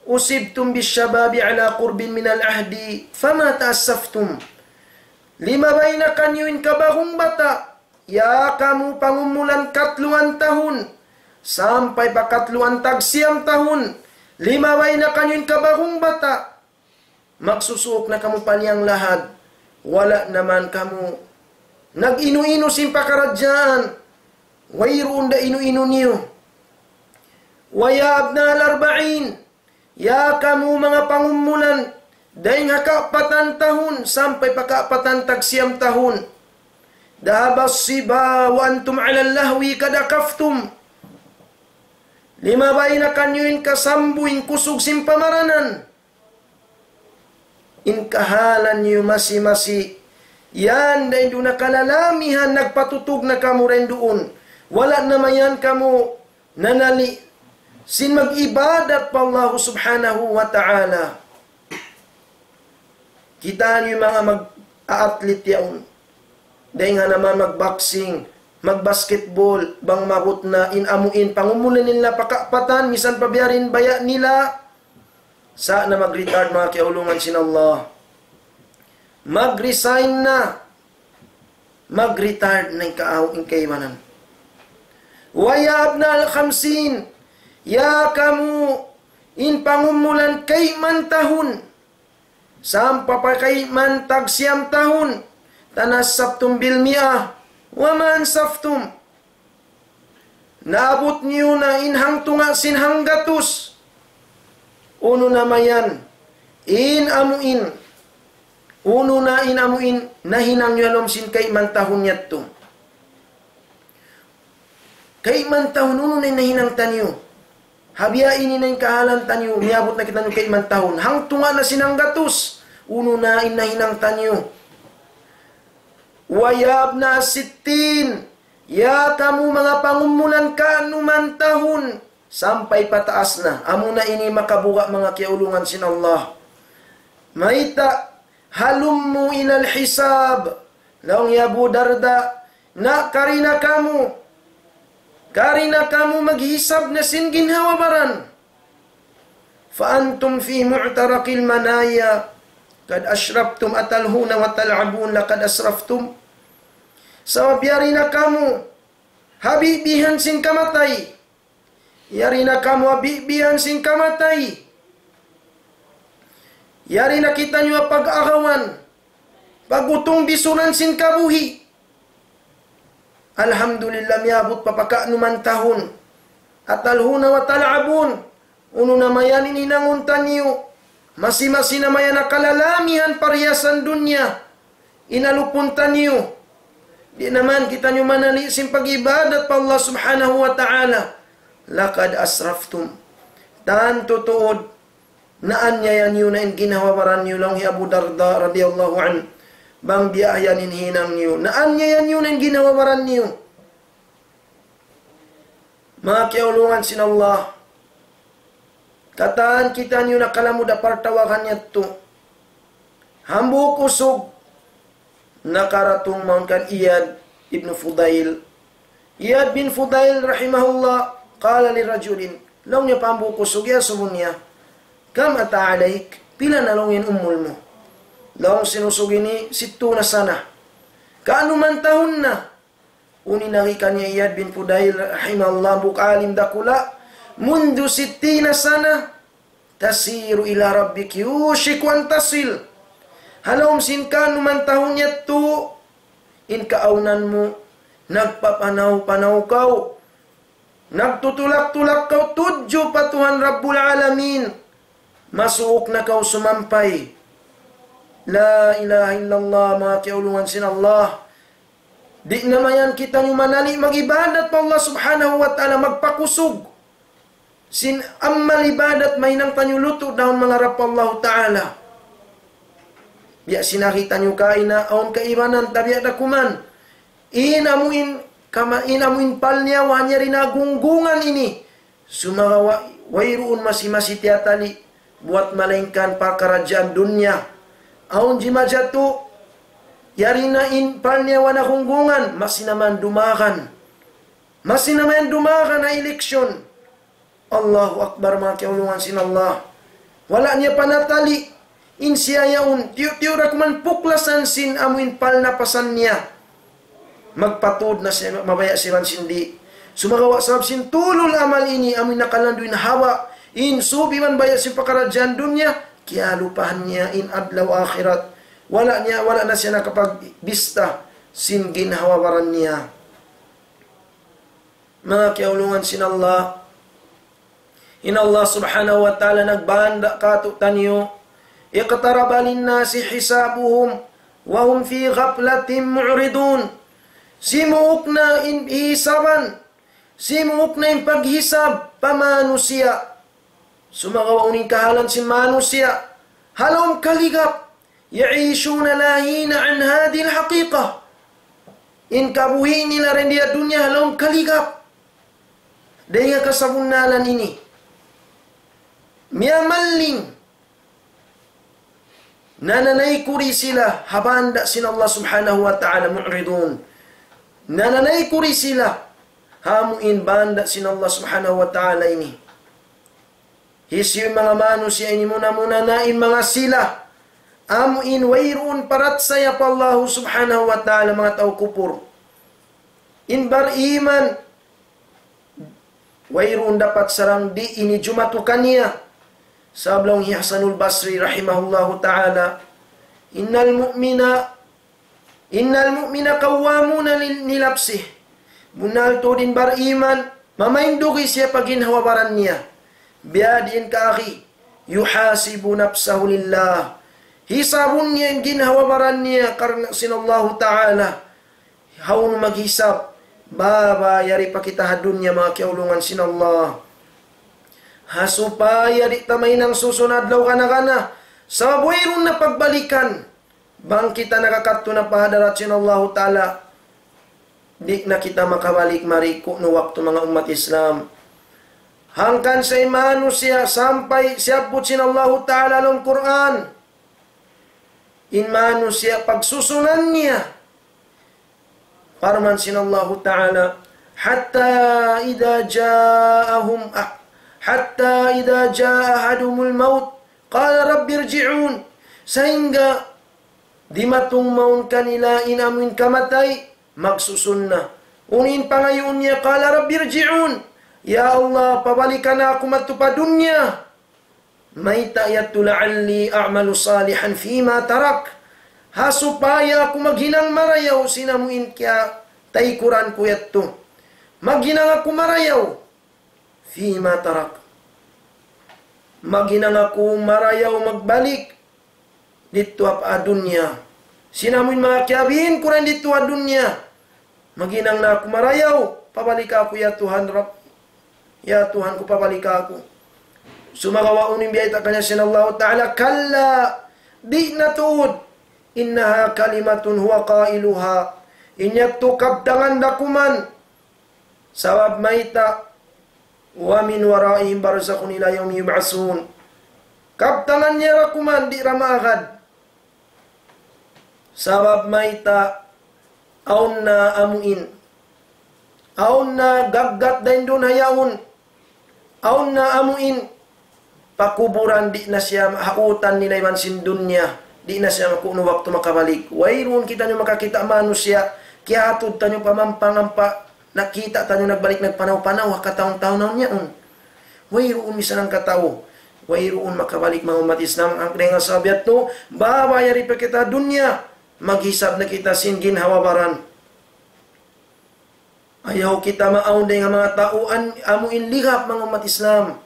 أصبتم بالشباب على قرب من العهد فما تأسفتم. Limabay na kaniyu in kabagung bata', Ya kamu pangumulan katluan tahun, sampay pa katluan tagsiyam tahun, limabay na kaniyu in kabagung bata', magsusuuk na kamu pa liyang lahad, wala' na man kamu nag-inu-inu sin pakaradjaan, wayruun da inu-inu niyu. ويا أبناء الأربعين, ya kamu manga pangumulan, dayn ha kaapatan tahun sampay pa kaapatan tagsiyam tahun. ذهب الصبا وأنتم على اللهو قد عكفتم. Limabay na kaniyu in kasambu, in kusug sin pamaranan. In kahalan niyu masi-masi, yan dayn duun na kalalamihan, nagpatutug na kamu dayn duun. Wala' na mayan kamu nanali' sin mag-ibadat pa Allah Subhanahu wa Ta'ala. Kitaa niyu manga mag-aatlit yaun. Dayn ha naman mag-boxing, mag-basketball, bang maabut na in amu in pangumulan nila pa kaapatan, misan pa biya' diin baya' nila, sa' na mag-retire, manga kiyaulungan sin Allah. Mag-resign na. Mag-retire na in kaaw-, in kaibanan. ويا أبناء الخمسين, ya kamu in pangumulan kayman tahun, sampay pa kayman tagsiyam tahun, تنصفتم بالمئة وما أنصفتم. Naabut niyu na in hangtunga' sin hanggatus. Unu na mayan in amu in, unu na in amu in nahinang niyu ha lawm sin kayman tahun yadtu. Kayman tahun, unu na in nahinang taniyu? Ha biya' ini na in kahalan taniyu, miyabut na kitaniyu kayman tahun. Hangtunga' na sin hanggatus, unu na in nahinang taniyu? ويا أبناء الستين, ya kamu manga pangumulan kanuman tahun, sampay pataas na. Amuna ini makabuga', manga kiyaulungan sin Allah. Mayta', هلموا إلى الحساب. Laung hi Abu Darda, na kari na kamu, kari na kamu maghisab na sin ginhawa-baran. فأنتم في معترك المنايا قد أشرفتم أتلهون وتلعبون لقد أسرفتم. Sabab yari na kamu ha bibihan sin kamatay. Yari na kamu ha bibihan sin kamatay. Yari na kitaniyu ha pag-agawan, pag-utung-bisuran sin kabuhi'. Alhamdulillah, miyabut pa pakanuman tahun. أتلهون وتلعبون. Unu na mayan in hinangun taniyu? Masi-masi na mayan ha kalalamihan parihiyasan dunya in alupun taniyu. Di' na man kitaniyu manali' sin pag-ibadat pa Allah Subhanahu wa Ta'ala. لقد أسرفتم. Tantu tuud, naanyaya niyu na in ginhawa-baran niyu, laung hi Abu Darda radiyallahu anhu. Bang biya' yan in hinang niyu, naanyaya niyu na in ginhawa-baran niyu. Manga kiyaulungan sin Allah, katan kitaniyu nakalamud ha partawagan yadtu. Hambuuk usug nakaratung mawn kan Iyad ibn Fudail. Iyad bin Fudail rahimahullah, قال لرجل, laung niya pa hambuuk usug, iyasubu niya, كم أتى عليك؟ Pila na laung in umul mu? Laung sin usug ini, ستون سنة. Kanuman tahun na. Unu in agi kaniya Iyad bin Fudail rahimahullah, hambuuk alim dakula', منذ ستين سنة تسير إلى ربك يوشك أن تصل. Ha lawm sin kanuman tahun yadtu, in kaawnan mu nagpapanaw-panaw kaw, nagtutulak-tulak kaw tudju pa Tuhan Rabbul Alamin. Masuuk na kaw sumampay. La ilaha illallah, manga kiyaulungan sin Allah. Di' na mayan kitaniyu manali' mag-ibadat pa Allah Subhanahu wa Ta'ala, magpakusug sin amal ibadat, mahinang taniyu lutu' dayn mangarap pa Allah Ta'ala. Biya' sin nakita' niyu kaina, awn kaibanan, tabiya' da kuman. In amu in kama-, in amu in palniyawa niya yari na gunggungan ini. Sumagawa' wayruun masi-masi tiyatali' buat malaingkan pakaradjaan dunya. Awn jimajatu, yari na in palniyawa na gunggungan, masi na man dumagan. Masi na man dumagan ha eleksyon. Allahu Akbar, manga kiyaulungan sin Allah. Wala' niya panatali' in siya yaun, tiyu'-tiyu' da kuman puklasan sin amu in palnapasan niya. magpatud na siya, mabaya' siya iban sin di'. Sumagawa' sabab sin tulul amal ini, amu in nakalandu' in hawa, in subi man baya' sin pakaradjaan dunya, kiyalupahan niya in adlaw akhirat. Wala' niya, wala' na siya nakapagbista sin ginhawa-baran niya. Manga kiyaulungan sin Allah, in Allah subhanahu wa ta'ala nagbanda' kātu'niyu, اقترب للناس حسابهم وهم في غفلة معرضون. Simuuk na in hisaban, simuuk na in paghisab pa manusiya'. Sumagawa' unu in kahalan sin manusiya', ha lawm kaligap. يعيشون لاهين عن هذه الحقيقة. In kabuhi' nila dayn di ha dunya ha lawm kaligap dayn ha kasabunnalan ini. Miyamaling, nananaykuri sila ha banda' sin Allah subhanahu wa ta'ala, معرضون. Nananaykuri sila ha amu in banda' sin Allah subhanahu wa ta'ala ini. Hisiyu in manga manusiya' ini? Muna-muna na in manga sila amu in wayruun parachaya pa Allah subhanahu wa ta'ala, manga tau kupur. In bariman, wayruun dapat sarang di' ini jumatu kaniya. Sabab laung hi Hasanul Basri rahimahullahu ta'ala, إن المؤمن إن المؤمن قوام لنفسه. Bunnal tuud in bariman, mamaindugi siya pa ginhawa-baran niya. Biyadiin ka akhi, يحاسب نفسه لله. Hisabun niya in ginhawa-baran niya karna' sin Allahu Ta'ala. Hawnu maghisab? Baba yari pa kita ha dunya, manga kiyaulungan sin Allah. Ha supaya di' ta mahinang susun adlaw kana-kana. Sabab wayruun na pagbalikan. Bang kita nakakadtu na pa hadarat sin Allahu Ta'ala, di' na kita makabalik mari kunu' waktu, manga ummat Islam. Hangkan sa in manusiya' sampay siyabbut sin Allahu Ta'ala ha lawm Qur'an. In manusiya' pagsusunan niya. Parman sin Allahu Ta'ala, حتى إذا جاءهم، حتى إذا جاء أحدهم الموت قال رب ارجعون. Sahingga dimatung mawn kanila in amuin kamatay, magsusun na. Unu in pangayuun niya? قال رب ارجعون. Ya Allah, pabalikan aku madtu pa dunya. Mayta' yadtu? لعلي أعمل صالحا فيما تركت. Ha supaya aku maghinang marayaw sin amuin kiyataykuran ku yadtu. Maghinang aku marayaw. فيما تركت. Maghinang aku marayaw magbalik didtu ha dunya. Sin amuin manga kiyabihin ku dayn didtu ha dunya. Maghinang na aku marayaw, pabalik aku ya Tuhan Rabb. Ya Tuhan ku, pabalik aku. Sumagawa' unu in biyayta' kaniya sin Allahu Ta'ala, كلا, di' na tuud. إنها كلمة هو قائلها. In yadtu kabtangan da kuman. Sabab mayta', ومن ورائهم برزخ إلى يوم يبعثون. Kabtangan niya da kuman, di' da maagad. Sabab mayta', awn na amuin. Awn na gaggat dayn duun ha yaun. Awn na amuin pakuburan, di' na siya hautan nila iban sin dunya. Di' na siya kunu' waktu makabalik. Wayruun kitaniyu makakita' manusiya', kiyahatud taniyu pa mampang ampa nakita' taniyu nagbalik nagpanaw-panaw, ha kataun-taun yaun. Wayruun misan hangkatau. Wayruun makabalik, manga ummat Islam, hangkan dayn ha sabab yadtu, baba yari pa kita dunya, maghisab na kita sin ginhawa-baran. Ayaw kita maawn dayn ha manga tau an-, amuin ligap, manga ummat Islam.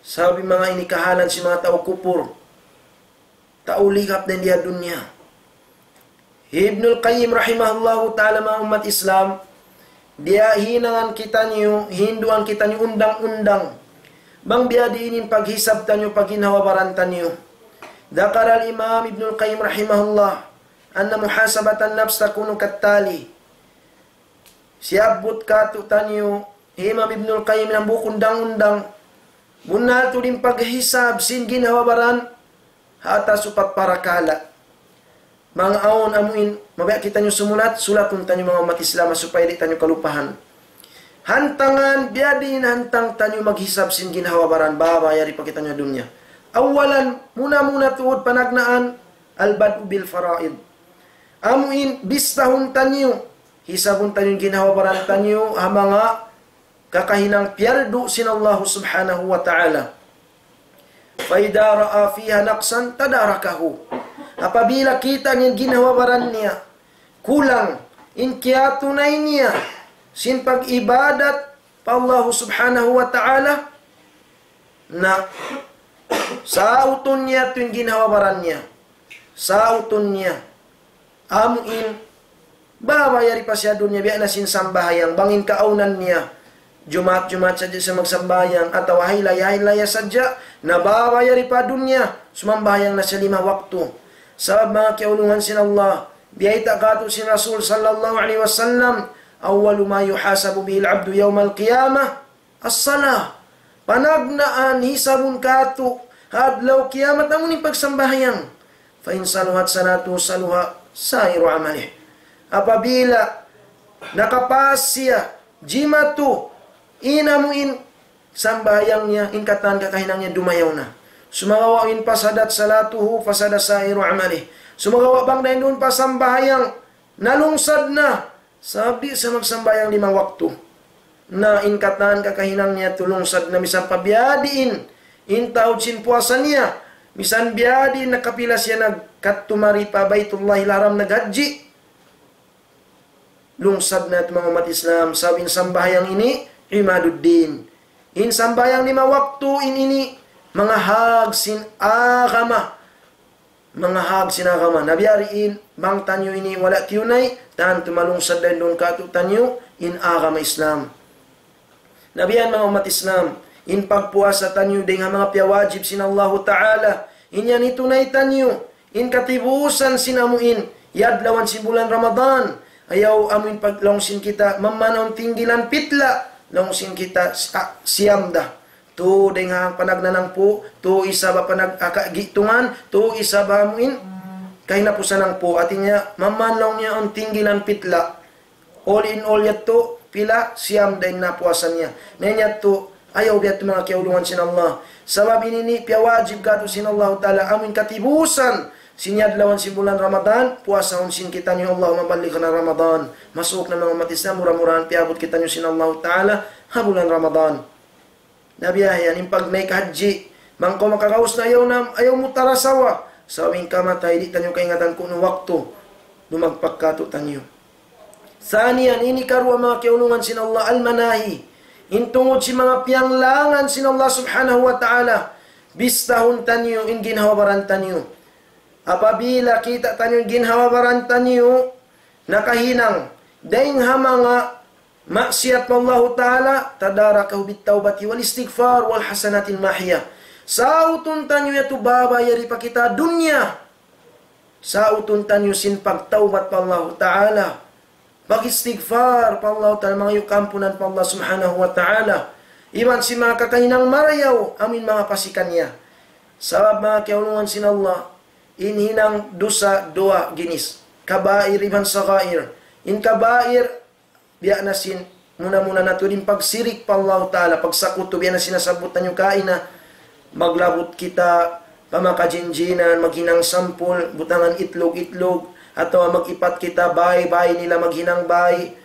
Sabab in manga ini kahalan sin manga tau kupur. Tau ligap dayn di ha dunya. Ibnul Qayyim rahimahullahu ta'ala, manga ummat Islam, diya hinangan kitaniyu, hinduan kitaniyu undang-undang. Bang biyadiin in paghisab taniyu, pagginhawa-baran taniyu. ذكر الإمام ابن القيم رحمه الله أن محاسبة النفس تكون كالتالي. Siyabbut kātu'niyu hi Imam Ibnul Qayyim in hambuuk undang-undang. Bunnal tuud in paghisab sin ginhawa-baran ha atas upat parakala'. Bang awn amuin mabaya' kitaniyu sumulat, sulatun taniyu, manga ummat Islam, supaya di' taniyu kalupahan. Hantangan, biyadiin hantang taniyu maghisab sin ginhawa-baran, baba yari pa kitaniyu ha dunya. Awalan, muna-muna tuud panagnaan, البدء بالفرائض. Amuin bistahun taniyu Hisabun taniyu in ginhawa-baran taniyu ha manga kakahinang piyardu sin Allah subhanahu wa ta'ala. فإذا رأى فيها نقصا تداركه. Apabila kita' niya in ginhawa-baran niya kulang in kiyatunay niya sin pag-ibadat pa Allah subhanahu wa ta'ala, na sautun niya yadtu in ginhawa-baran niya. Sautun niya. Amu in babayari pa siya dunya biya' na sin sambahayang, bang in kaawnan niya Jumaat-Jumaat sadja siya magsambahayang, atawa haylaya-haylaya sadja, na babayari pa dunya, sumambahayang na siya lima waktu. Sabab manga kiyaulungan sin Allah, biyayta' katu' sin Rasul sallallahu alayhi wasallam, أول ما يحاسب به العبد يوم القيامة الصلاة. Panagnaan hisabun katu' ha adlaw kiyamat amu in pagsambahayang. فإن صلحت صلاته صلح سائر عمله. Apabila nakapas siya, jimatu, in amu in sambahayang niya, in katan kakahinang niya dumayaw na. Sumagawa' in فسدت صلاته فسد سائر عمله. Sumagawa' bang dayn duun pa sambahayang, nalungsad na, sabab di' siya magsambahayang lima waktu. Na in katan kakahinang niya lungsad na misan pa biyadiin in taud sin puasa niya, misan biyadiin nakapila siya nagkadtu mari pa Baytullahil Haram naghajji. Lungsad na yadtu manga ummat Islam, sabab in sambahayang ini, imaduddin. In sambahayang lima waktu in ini, manga hag sin agama. Manga hag sin agama. Na biya' diin, bang taniyu ini wala' tiyunay, tantu malungsad dayn duun katu' taniyu in agama Islam. Na biya' yan manga ummat Islam, in pagpuasa taniyu dayn ha manga piyawajib sin Allahu Ta'ala, in yan hitunay taniyu, in katibusan sin amu in, yadlawan sin bulan Ramadan, ayaw amu in pag-, laung sin kita, mamanaw tinggilan pitla', laung sin kita, sa-, siyam da. Tu dayn ha panagnaan hangpu', tu isab ha panag-, aka-, gitungan, tu isab ha amu in kahinapusan hangpu'. Hāti niya, mamanaw niya in tinggilan pitla'. All in all yadtu, pila, siyam da in napuasa niya. Na in yadtu, ayaw biya' yadtu manga kiyaulungan sin Allah. Sabab ini ini piyawajib katu' sin Allahu Ta'ala, amu in katibusan sin yadlawan sin bulan Ramadan, puasahun sin kitaniyu, اللهم بلغنا رمضان. Masuuk na manga ummat Islam, mura-murahan piyaabut kitaniyu sin Allahu Ta'ala ha bulan Ramadan. Na biya' yan, in pagnaik hajji, bang kaw makagaus na ayaw na, ayaw mu tarasawa. Sabab in kamatay, di' taniyu kaingatan kunu' waktu dumagpak katu' taniyu. Thaniyan, ini karuwa manga kiyaulungan sin Allah, al-manahi. In tungud sin manga piyanglangan sin Allah subhanahu wa ta'ala, bistahun taniyu, in ginhawa-baran taniyu. Apabila kita' taniyu in ginhawa-baran taniyu, nakahinang dayn ha manga maksiyat pa Allahu Ta'ala, تداركه بالتوبة والاستغفار والحسنات الماحية. Sautun taniyu yadtu babayari pa kita dunya. Sautun taniyu sin pagtawbat pa Allahu Ta'ala. Pag-istighfar pa Allahu Ta'ala, mangayu' kaampunan pa Allah Subhanahu wa Ta'ala. Iban sin manga kakahinang marayaw, amu in manga pasikan niya. Sabab manga kiyaulungan sin Allah, in hinang dusa duwa ginis. Kabair iban sagair. In kabair, biya' na sin muna-muna natu' in pagsirik pa Allahu Ta'ala, pagsakutu, biya' na sin nasabbut taniyu kaina, maglabut kita pa manga kajinjinan, maghinang sampul, butangan itlug-itlug, atawa mag-ipat kita bay, bay nila maghinang bay,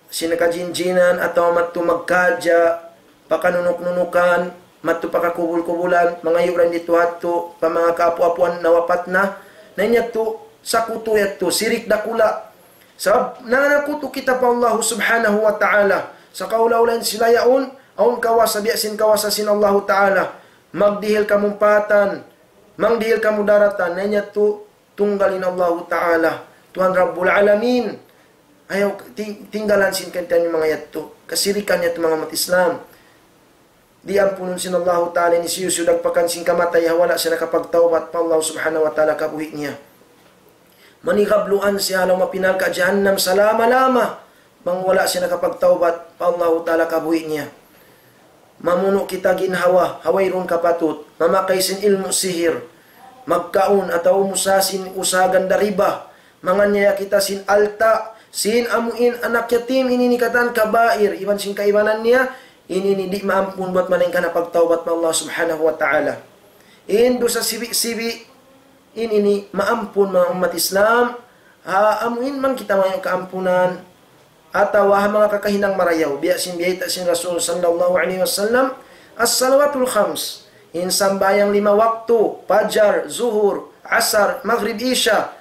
sin kajinjinan, atawa madtu magkadja', pa kanunuk-nunukan, madtu pa kakubul-kubulan, mangayu' dayn didtu hadtu, pa manga kaapu'-apuan nawapat na, na in yadtu, sakutu yadtu, sirik dakula'. Sabab, nangakutu kita pa Allahu Subhanahu wa Ta'ala. Sa' kaula-ula in sila yaun, awn kawasa biya' sin kawasa sin Allahu Ta'ala. Magdihil kamumpaatan, magdihil kamudaratan, na in yadtu, tunggal in Allahu Ta'ala, Tuhan Rabbul Alamin. Ayaw ting-, tinggalan sin kaniyu manga yadtu. Kasirikan yadtu manga ummat Islam. Di' ampunun sin Allahu Ta'ala in hisiyu-siyu dagpakan sin kamatay ha wala' siya nakapagtawbat pa Allah Subhanahu wa Ta'ala kabuhi' niya. Manigabluan siya ha lawm api narka' jahannam salama-lama. Bang wala' siya nakapagtawbat pa Allahu Ta'ala kabuhi' niya. Mamunu' kita ginhawa, ha wayruun kapatut, mamakay sin ilmu' sihir, magkaun atawa umusaha sin usaha ganda riba, manganiyaya kita sin alta', sin amu in anak yatim, ini ini katan kabair, iban sin kaibanan niya, ini ini di' maampun buat malaingkan ha pagtawbat pa Allah Subhanahu wa Ta'ala. In dusa sibi'-sibi', in ini maampun manga ummat Islam, ha amuin mang kita mayu' kaampunan, atawa ha manga kakahinang marayaw. Biya' sin biyayta' sin Rasul sallallahu alayhi wasallam, as-salawatul khams, in sambahayang lima waktu, Pajar, Zuhur, Asar, Maghrib, Isha,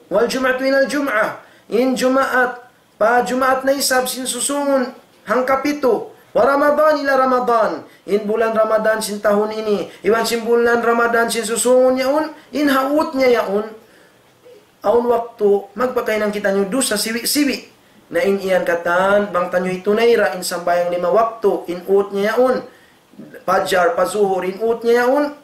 wal jum'atu ilal jum'ah, in Jumaat, pa Jumaat na isab sin susungun hangkapitu, wa Ramadan ila Ramadan, in bulan Ramadan sin tahun ini, iban sin bulan Ramadan sin susungun yaun, in ha ut niya yaun, awn waktu, magpakahinang kitaniyu dusa siwi'-siwi'. Na in yan katan, bang taniyu hitunay ra, in sambahayang lima waktu, in ut niya yaun, Pajar, pa Zuhur, in ut niya yaun,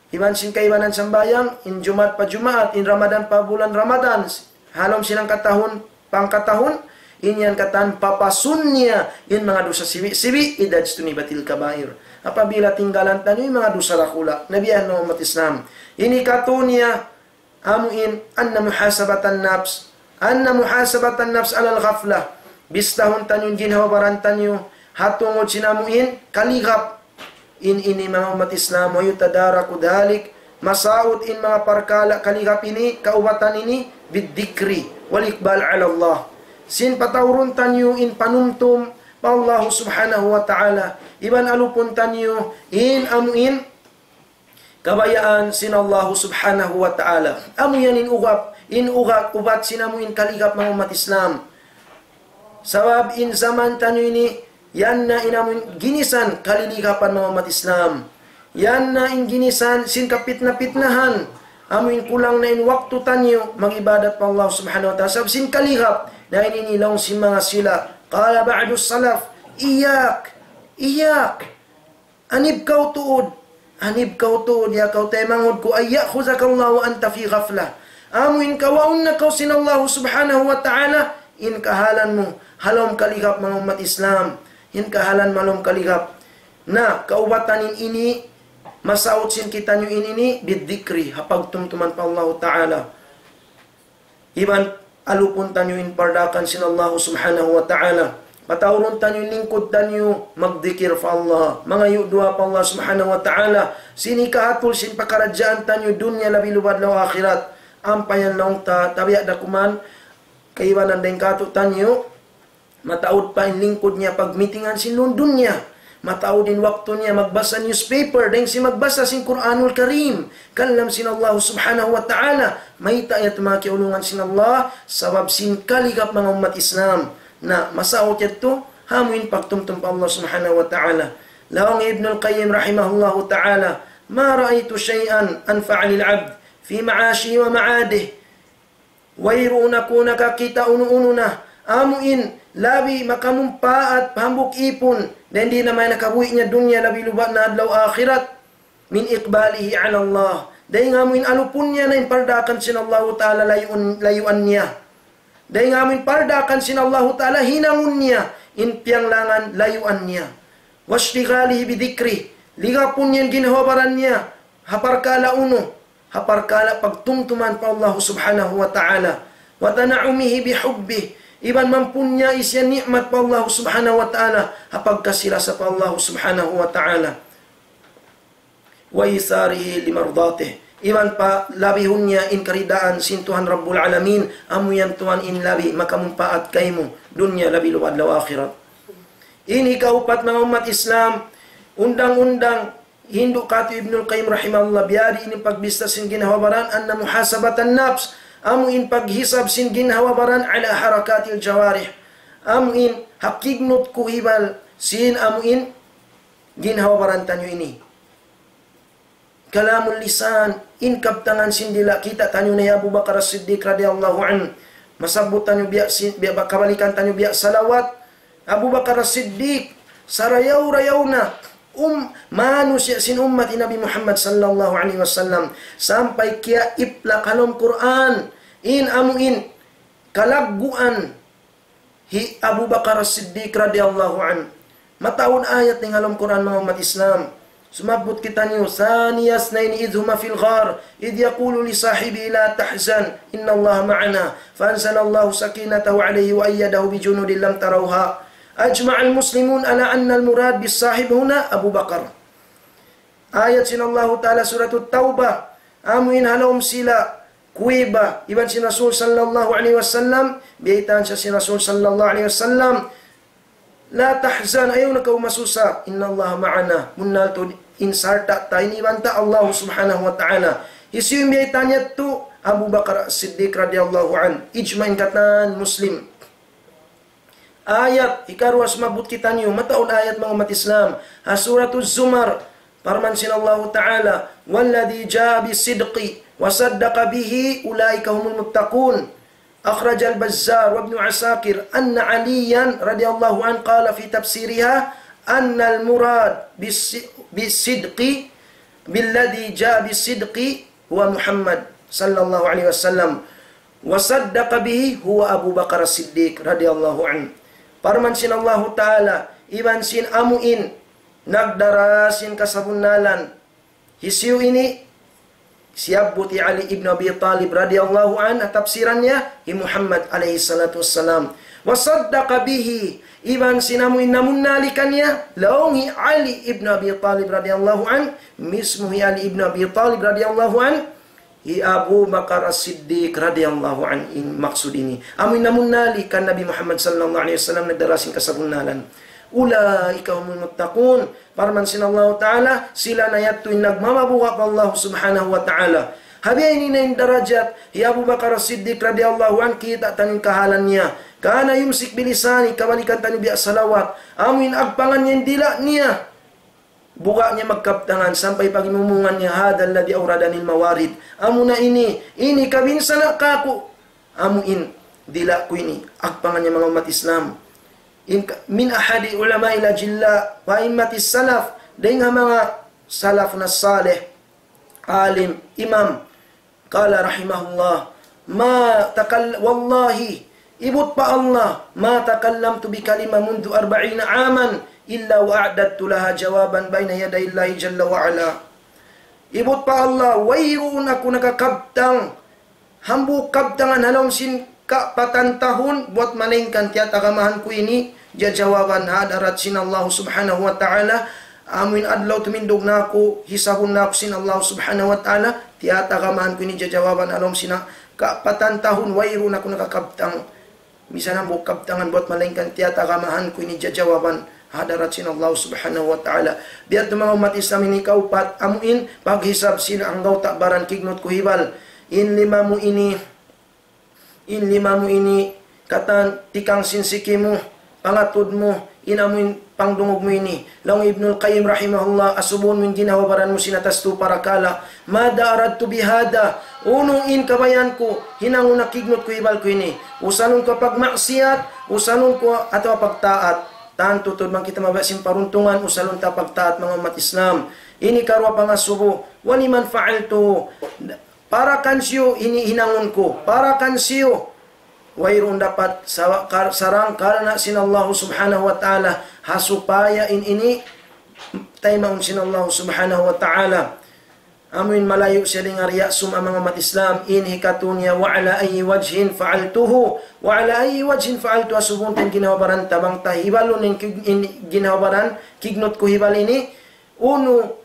iban sin kaibanan sambahayang, in Jumaat pa Jumaat, in Ramadan pa bulan Ramadan, ha lawm sin hangkatahun, pa hangkatahun, in yan katan papasun niya, in manga dusa siwi'-siwi', idha jtunibatil kabair. Apabila tinggalan taniyu in manga dusa dakula', na biya' yan manga ummat Islam. Ini katu' niya, amuin, anna muhasabatan nafs, anna muhasabatan nafs alal ghaflah. Bistahun taniyu in ginhawa-baran taniyu, ha tungud sin amuin, kaligap. In ini manga ummat Islam, wa yutadaraku dhalik, masaut in manga parkala' kaligap ini, kaubatan ini, bid dhikri, wal iqbal ala Allah. Sin pataurun taniyu in panumtum pa Allahu subhanahu wa ta'ala. Iban alupun taniyu in amuin kabayaan sin Allahu subhanahu wa ta'ala. Amu yan in ugap, in ugap, ubat sin amuin kaligap manga ummat Islam. Sabab in jaman taniyu ini, yan na in amuin ginisan kaliligapan manga ummat Islam. Yan na in ginisan sin kapitna-pitnahan. Amuin kulang na in waktu taniyu mag-ibadat pa Allah subhanahu wa ta'ala. Sabab sin kaligap, na ini in laung sin manga sila. Qala ba'du salaf, iyak, iyak. Anib kaw tuud, anib kaw tuud, ya kaw taymanghud ku, an ya'khudhaka Allah wa anta fi ghaflah. Amuin kawaun na kaw sin Allah subhanahu wa ta'ala, in kahalan mu, ha lawm kaligap manga ummat Islam, in kahalan mu ha lawm kaligap. Na, kaubatan in ini, masaut sin kitaniyu in ini, bid dhikri, ha pagtumtuman pa Allah ta'ala. Iban alupun taniyu in pardaakan sin Allah subhanahu wa ta'ala. Pataurun taniyu in lingkud taniyu, magdikir pa Allah. Mangayu' duwaa pa Allah subhanahu wa ta'ala. Sin hikahatul sin pakaradjaan taniyu dunya labi lubad law akhirat. Ampa yan laung ta, tabiya' da kuman, kaibanan dayng katu' taniyu, mataud pa in lingkud niya pagmitingan sin lundun niya. Mataud in waktu niya magbasa newspaper, dayng sin magbasa sin Qur'anul Karim. Kalam sin Allah subhanahu wa ta'ala. Mayta' yadtu manga kiyaulungan sin Allah, sabab sin kaligap manga ummat Islam. Na, masaut yadtu, ha amuin pagtumtum pa Allah subhanahu wa ta'ala. Laung Ibnul Qayyim rahimahullahu ta'ala, ما رأيت شيئا أنفع للعبد في معاشه ومعاده. Wayruun aku nakakita' unu-unu na, amuin, labi makamumpaat pa hambuuk ipun, dayn di na mayan nakabuhi' niya dunya labi lubad na adlaw akhirat, من إقباله على الله. Dayn ha amuin alupun niya na in pardaakan sin Allahu ta'ala layuan, layuan niya. Dayn ha amuin pardaakan sin Allahu ta'ala hinangun niya, in piyanglangan layuan niya. واشتغاله بذكره. Ligapun niya in ginhawa-baran niya, ha parkala' unu, ha parkala' pagtumtuman pa Allah subhanahu wa ta'ala. وتنعمه بحبه. Iban mampunyai siya ni'mat pa Allah subhanahu wa ta'ala, ha pagkasi-rasa pa Allah subhanahu wa ta'ala. وإيثاره لمرضاته. Iban palabihun niya in karidaan sin Tuhan Rabbul Alamin, amu yan Tuhan in labi makamumpaat kaymu, dunya labi lubad law akhirat. Ini kaupat manga ummat Islam, undang-undang hindu' katu' Ibnul Qayyim rahimahullah, biyadiin in pagbista sin ginhawa-baran, أن محاسبة النفس, amu in paghisab sin ginhawa-baran, على حركات الجوارح, amu in ha kignut kuhibal sin amu in ginhawa-baran taniyu ini. Kalamul lisan, in kabtangan sin dila', kita' taniyu na hi Abu Bakar As-Siddiq radiyallahu anhu. Masabbut taniyu biya' si-, biya' ba-, kabalikan taniyu biya' salawat. Abu Bakar As-Siddiq, sarayaw-rayaw na, um, manusiya' sin ummat hi Nabi Muhammad sallallahu alayhi wasallam. Sampay kiyaipla ha lawm Qur'an, in amu in kalagguan hi Abu Bakar As-Siddiq radiyallahu anhu. Mataud ayat dayn ha lawm Qur'an manga ummat Islam. Sumabbut kitaniyu, ثاني اثنين إذ هما في الغار إذ يقول لصاحبه لا تحزن إن الله معنا فأنزل الله سكينته عليه وأيده بجنود لم تروها أجمع المسلمون على أن المراد بالصاحب هنا أبو بكر. Ayat sin Allahu Ta'ala Suratut Tawbah, amu in ha lawm sila, kuweba iban sin Rasul sallallahu alayhi wasallam, biyaytaan siya sin Rasul sallallahu alayhi wasallam, لا تحزن, ayaw na kaw masusa. إن الله معنا. Bunnal tuud in sarta' ta, in iban ta Allah subhanahu wa ta'ala. Hisiyu in biyaytaan yadtu? Abu Bakar As-Siddiq radiyallahu anhu. Ijma' in katan Muslim. Ayat, hikaruwa sumabbut kitaniyu, mataud ayat manga ummat Islam. Ha Suratul Zumar, parman sin Allahu Ta'ala, والذي جاء بالصدق وصدق به أولئك هم المتقون. أخرج البزار وابن عساكر أن عليا رضي الله عنه قال في تفسيرها أن المراد بالص-، بالصدق، بالذي جاء بالصدق هو محمد صلى الله عليه وسلم، وصدق به هو أبو بكر الصديق رضي الله عنه. Parman sin Allahu Ta'ala, iban sin amu in nagdara sin kasabunnalan. Hisiyu ini? Siyabbut hi Ali ibn Abi Talib radiyallahu anhu, tafsiran niya, hi Muhammad alayhi salatu wassalam. وصدق به, iban sin amu in namunnali kaniya, laung hi Ali ibn Abi Talib radiyallahu anhu, mismu hi Ali ibn Abi Talib radiyallahu anhu, hi Abu Bakar As-Siddiq radiyallahu anhu in maksud ini. Amu in namunnali kan Nabi Muhammad sallallahu alayhi wasallam nagdara sin kasabunnalan. أولئك هم المتقون. Parman sin Allahu Ta'ala, sila na yadtu in nagmamabuga' pa Allah subhanahu wa ta'ala. Ha biya' ini na in darajat hi Abu Bakar As-Siddiq radiyallahu anhu, kita' taniyu in kahalan niya. كان يمسك بلسانه, kabalikan taniyu biya' salawat. Amu in agpangan niya in dila' niya. Buga' niya magkabtangan sampay pag'imumungan niya, هذا الذي أوردني الموارد. Amu na ini, ini kabinsana' kāku'. Amu in dila' ku ini, agpangan niya manga ummat Islam. In ka-, من أحد العلماء الأجلاء وأئمة السلف, dayn ha manga salafun salih, alim, imam, قال رحمه الله: ما تكل-، والله, ibut pa Allah, ما تكلمت بكلمة منذ أربعين عاما إلا وأعددت لها جوابا بين يدي الله جل وعلا. Ibut pa Allah, wayruun aku nakakabtang hambuuk kabtangan ha lawm sin kapatan tahun, buwat malaingkan tiyatagamahan ku ini jajawaban ha hadarat sin Allah subhanahu wa ta'ala. Amu in adlaw tumindug na aku, hisabun na aku sin Allah subhanahu wa ta'ala, tiyatagamahan ku ini jajawaban ha lawm sin kapatan tahun, wayruun aku nakakabtang misan hambuuk kabtangan buwat malaingkan tiyatagamahan ku ini jajawaban ha hadarat sin Allah subhanahu wa ta'ala. Biya' ha yan manga ummat Islam, ini kaupat, amu in paghisab sin anggawta' baran kignut kuhibal. In lima mu ini, in lima mu ini, katan tikang sin siki mu, pangatud mu, in amu in pangdungug mu ini. Laung Ibnul Qayyim rahimahullah, asubuhun mu in ginhawa-baran mu sin atas tu parakala'. ماذا أردت بهذا؟ Unu in kabayaan ku hinangun ha kignut kuhibal ku ini? Usalun ku pagmaksiyat, usalun ku atawa pagtaat? Tantu tuud bang kita mabaya' sin paruntungan, usalun ta pagtaat, manga ummat Islam. Ini karuwa pangasubu, ولمن فعلته؟ Para kansiyu ini hinangun ku, para kansiyu? Wayruun dapat sa-, kar-, sarang karna' sin Allah subhanahu wa ta'ala, ha supaya in ini taymaun sin Allah subhanahu wa ta'ala. Amu in malayu' siya dayn ha riya' sum'ah, manga ummat Islam, in hikatu niya, وعلى أي وجه فعلته؟ وعلى أي وجه فعلته؟ Asubuhun ta in ginhawa-baran ta bang ta hibalun in kig-, in ginhawa-baran kignut kuhibal ini, unu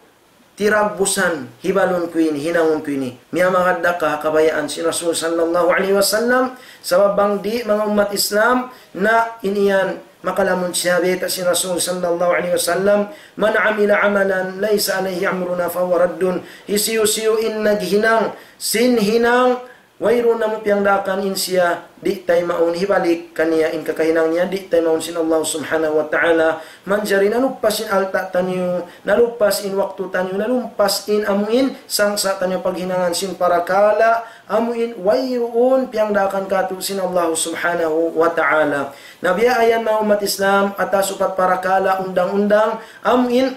tiragbusan hibalun ku ini, hinangun ku ini. Miyamagad da ka ha kabayaan sin Rasul sallallahu alayhi wasallam, sabab bang di', manga ummat Islam, na in yan makalamun siya bayta' sin Rasul sallallahu alayhi wasallam, من عمل عملا ليس عليه أمرنا فهو رد. Hisiyu-siyu in naghinang sin hinang, wayruun namu' piyangdaakan, in siya di' taymaun, hibalik kaniya in kakahinang niya, di' taymaun sin Allah subhanahu wa ta'ala. Manjari naluppas in alta' taniyu, naluppas in waktu taniyu, naluppas in amu in sangsa' taniyu paghinangan sin parakala', amu in wayruun piyangdaakan kātu' sin Allah subhanahu wa ta'ala. Na biya' ha yan manga ummat Islam, atas upat parakala' undang-undang, amu in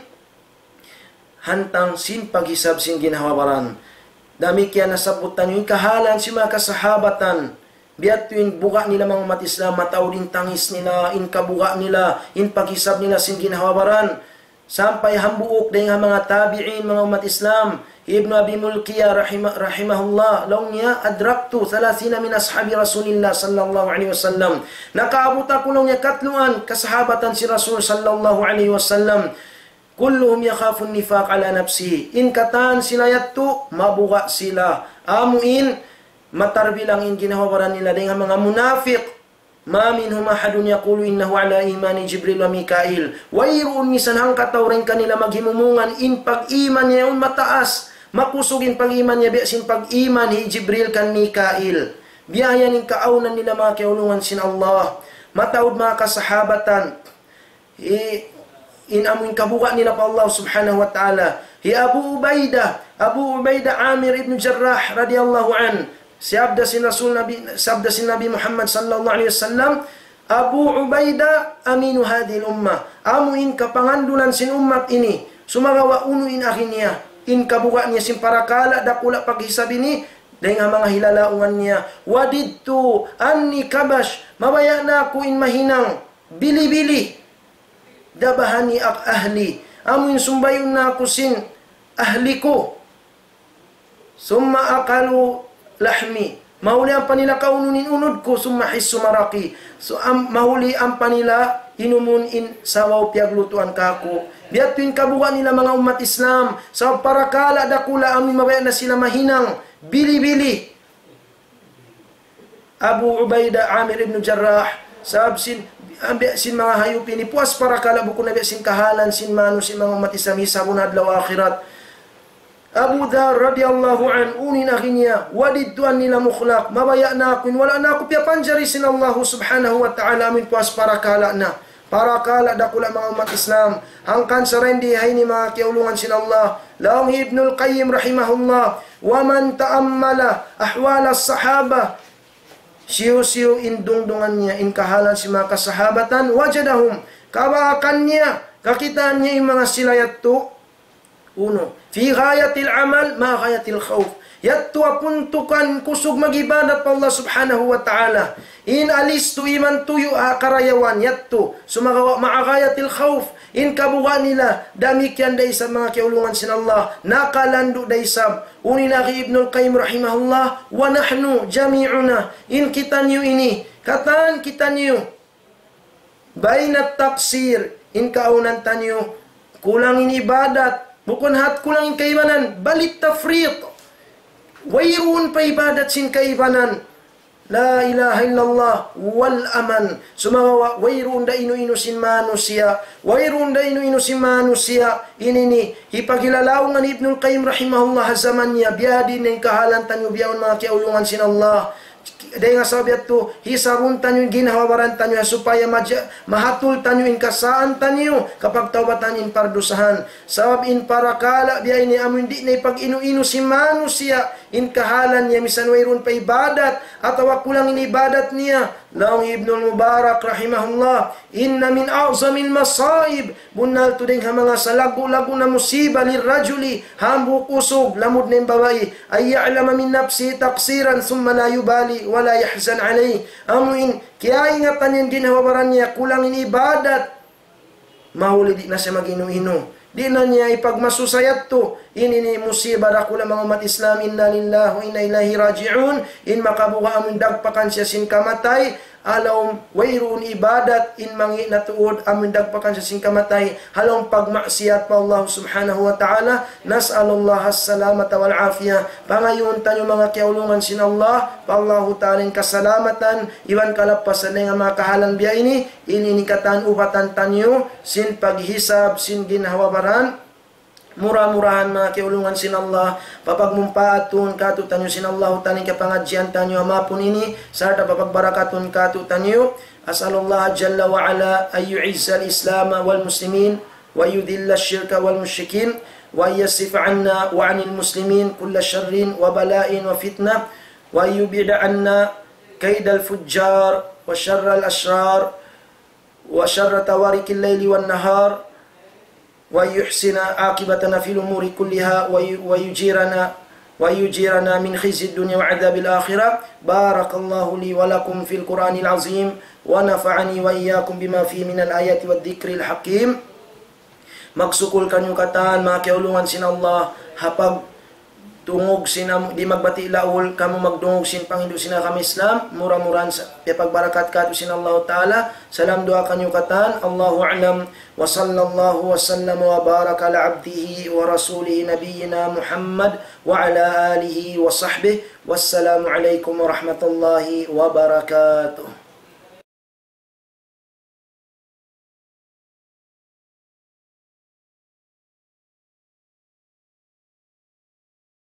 hantang sin paghisab sin ginhawa-baran. Damikkiyan nasabbut taniyu in kahalan sin manga kasahabatan. Biya' ha yan in buga' nila, manga ummat Islam, mataud in tangis nila, in kabuga' nila, in paghisab nila sin ginhawa-baran. Sampay hambuuk dayn ha manga tabi'in, manga ummat Islam. Ibnu Abi Mulkiya rahima-, rahimahullah, laung niya, أدركت ثلاثين من أصحاب رسول الله صلى الله عليه وسلم. Nakaabut aku, laung niya, katluan kasahabatan sin Rasul sallallahu alayhi wasallam. كلهم يخاف النفاق على نفسه. In katan sila yadtu, mabuga' sila. Amu in, matarbilang in ginhawa-baran nila dayn ha manga munafiq. ما منهم أحد يقول إنه على إيمان جبريل وميكائيل. Wayruun misan hangkatau dayn kanila maghimumungan in pag-iman niya yaun mataas. Makusug in pag-iman niya biya' sin pag-iman hi Jibril kan Mikail. Biya' yan in kaawnan nila manga kiyaulungan sin Allah. Mataud manga kasahabatan. Hi, in amu in kabuga' nila pa Allah Subhanahu wa Ta'ala. Hi Abu Ubaidah, Abu Ubaidah Amir ibn Jarrah radiyallahu anhu. Siyabda sin Rasul Nabi, siyabda sin Nabi Muhammad sallallahu alayhi wasallam, أبو عبيدة أمين هذه الأمة. Amu in kapangandulan sin ummat ini. Sumagawa' unu in agi niya, in kabuga' niya sin parakala' dakula' paghisab ini, dayn ha manga hilalaungan niya. وددت أني كبش, mabaya' na aku in mahinang bili-bili. ذبحني أهلي, amu in sumbayun na aku sin ahli ku. ثم أكلوا لحمي, mahuli ampa nila kaunun in unud ku. ثم حسوا مرقي, so, am, mahuli ampa nila inumun in sabaw piyaglutuan kaku'. Biya' tu in kabuga' nila manga ummat Islam, sabab parakala' dakula' amu in mabaya' na sila mahinang bili-bili. Abu Ubaidah Amir ibn Jarrah, sabab sin, biya' sin manga hayup ini, puas parakala' bukun na biya' sin kahalan sin manusiya' manga ummat Islam hisabun adlaw akhirat. Abu Dharr radiyallahu anhu, unu in agi niya, وددت أني لم أخلق, mabaya' na aku in wala' na aku piyapanjari sin Allah Subhanahu wa Ta'ala, amu in puas parakala' na. Parakala' dakula' manga ummat Islam. Hangkan sarain di ha ini manga kiyaulungan sin Allah. Laung hi Ibnul Qayyim rahimahullah, ومن تأمل أحوال الصحابة, hisiyu-siyu in dungdungan niya in kahalan sin manga kasahabatan, وجدهم, kabaakan niya, kakitaan niya in manga sila yadtu, unu, في غاية العمل مع غاية الخوف. Yadtu ha puntukan kusug mag-ibadat pa Allah Subhanahu wa Ta'ala. In alistu iban tuyu' ha karayawan yadtu. Sumagawa' مع غاية الخوف. In kabuga' nila, damikkiyan da isab manga kiyaulungan sin Allah. Nakalandu' da isab. Unu in agi hi Ibnul Qayyim rahimahullah, ونحن جميعنا. In kitaniyu ini, katan kitaniyu. بين التقصير, in kaawnan taniyu, kulang in ibadat, bukun hat kulang in kaibanan, بل التفريط. Wayruun pa ibadat sin kaibanan. لا إله إلا الله والأمن. Sumagawa', wayruun da inu-inu sin manusiya'. Wayruun da inu-inu sin manusiya'. Ini ini, hipagilalaungan Ibnul Qayyim rahimahullah ha jaman niya, biya' diin in kahalan taniyu bihaun manga kiyaulungan sin Allah. Dayn ha sabab yadtu, hisabun taniyu in ginhawa-baran taniyu, ha supaya maja-, mahatul taniyu in kasaan taniyu, kapagtawbatan in pardusahan. Sabab in parakala' biya' ini amu in di' na ipag-inu-inu sin manusiya', in kahalan niya misan wayruun pa ibadat, atawa kulang in ibadat niya. Laung Ibnul Mubarak rahimahullah, إن من أعظم المصائب, bunnal tuud dayn ha manga salaggu'-laggu' na musiba, للرجل, hambuuk usug, lamud na in babai, أن يعلم من نفسه تقصيرا ثم لا يبالي ولا يحزن عليه. Amu in, kiyaingatan niya in ginhawa-baran niya, kulang in ibadat, mahuli di' na siya mag-inu-inu. Di' na niya ipagmasusa yadtu. Ini ini musiba dakula' manga ummat Islam, إنا لله وإنا إليه راجعون. In makabuga' amun dagpakan siya sin kamatay, ha lawm wayruun ibadat, in mangi' na tuud amun dagpakan siya sin kamatay, ha lawm pagmaksiyat pa Allah Subhanahu wa Ta'ala. نسأل الله السلامة والعافية. Pangayuun taniyu manga kiyaulungan sin Allah, pa Allahu Ta'ala in kasalamatan, iban kalappasan dayn ha manga kahalan biya' ini, ini ini katan ubatan taniyu, sin paghisab, sin ginhawa-baran, mura-murahan manga kiyaulungan sin Allah, papagmumpaatun kātu'niyu sin Allahu Ta'ala in kapangadjian taniyu ha mapun ini, sarta' papagbarakatun kātu'niyu. أسأل الله جل وعلا أن يعز الإسلام والمسلمين ويذل الشرك والمشركين وأن يصرف عنا وعن المسلمين كل شر وبلاء وفتنة وأن يبعد عنا كيد الفجار وشر الأشرار وشر طوارق الليل والنهار وأن يحسن عاقبتنا في الأمور كلها وي-، ويجيرنا، ويجيرنا من خزي الدنيا وعذاب الآخرة. بارك الله لي ولكم في القرآن العظيم ونفعني وإياكم بما فيه من الآيات والذكر الحكيم. Magsukul kaniyu katan, manga kiyaulungan sin Allah, ha pag- dungug sin am-, di' magbati' laul, kamu magdungug sin panghindu' sin agama Islam, mura-murahan sa-, piyapagbarakat katu' sin Allahu Ta'ala, salam duwaa kaniyu katan, Allahu a'lam, wa sallallahu wa sallam wa baraka ala abdihi wa rasulihi nabiyyina Muhammad wa ala alihi wa sahbihi, wassalamu alaykum warahmatullahi wabarakatuh.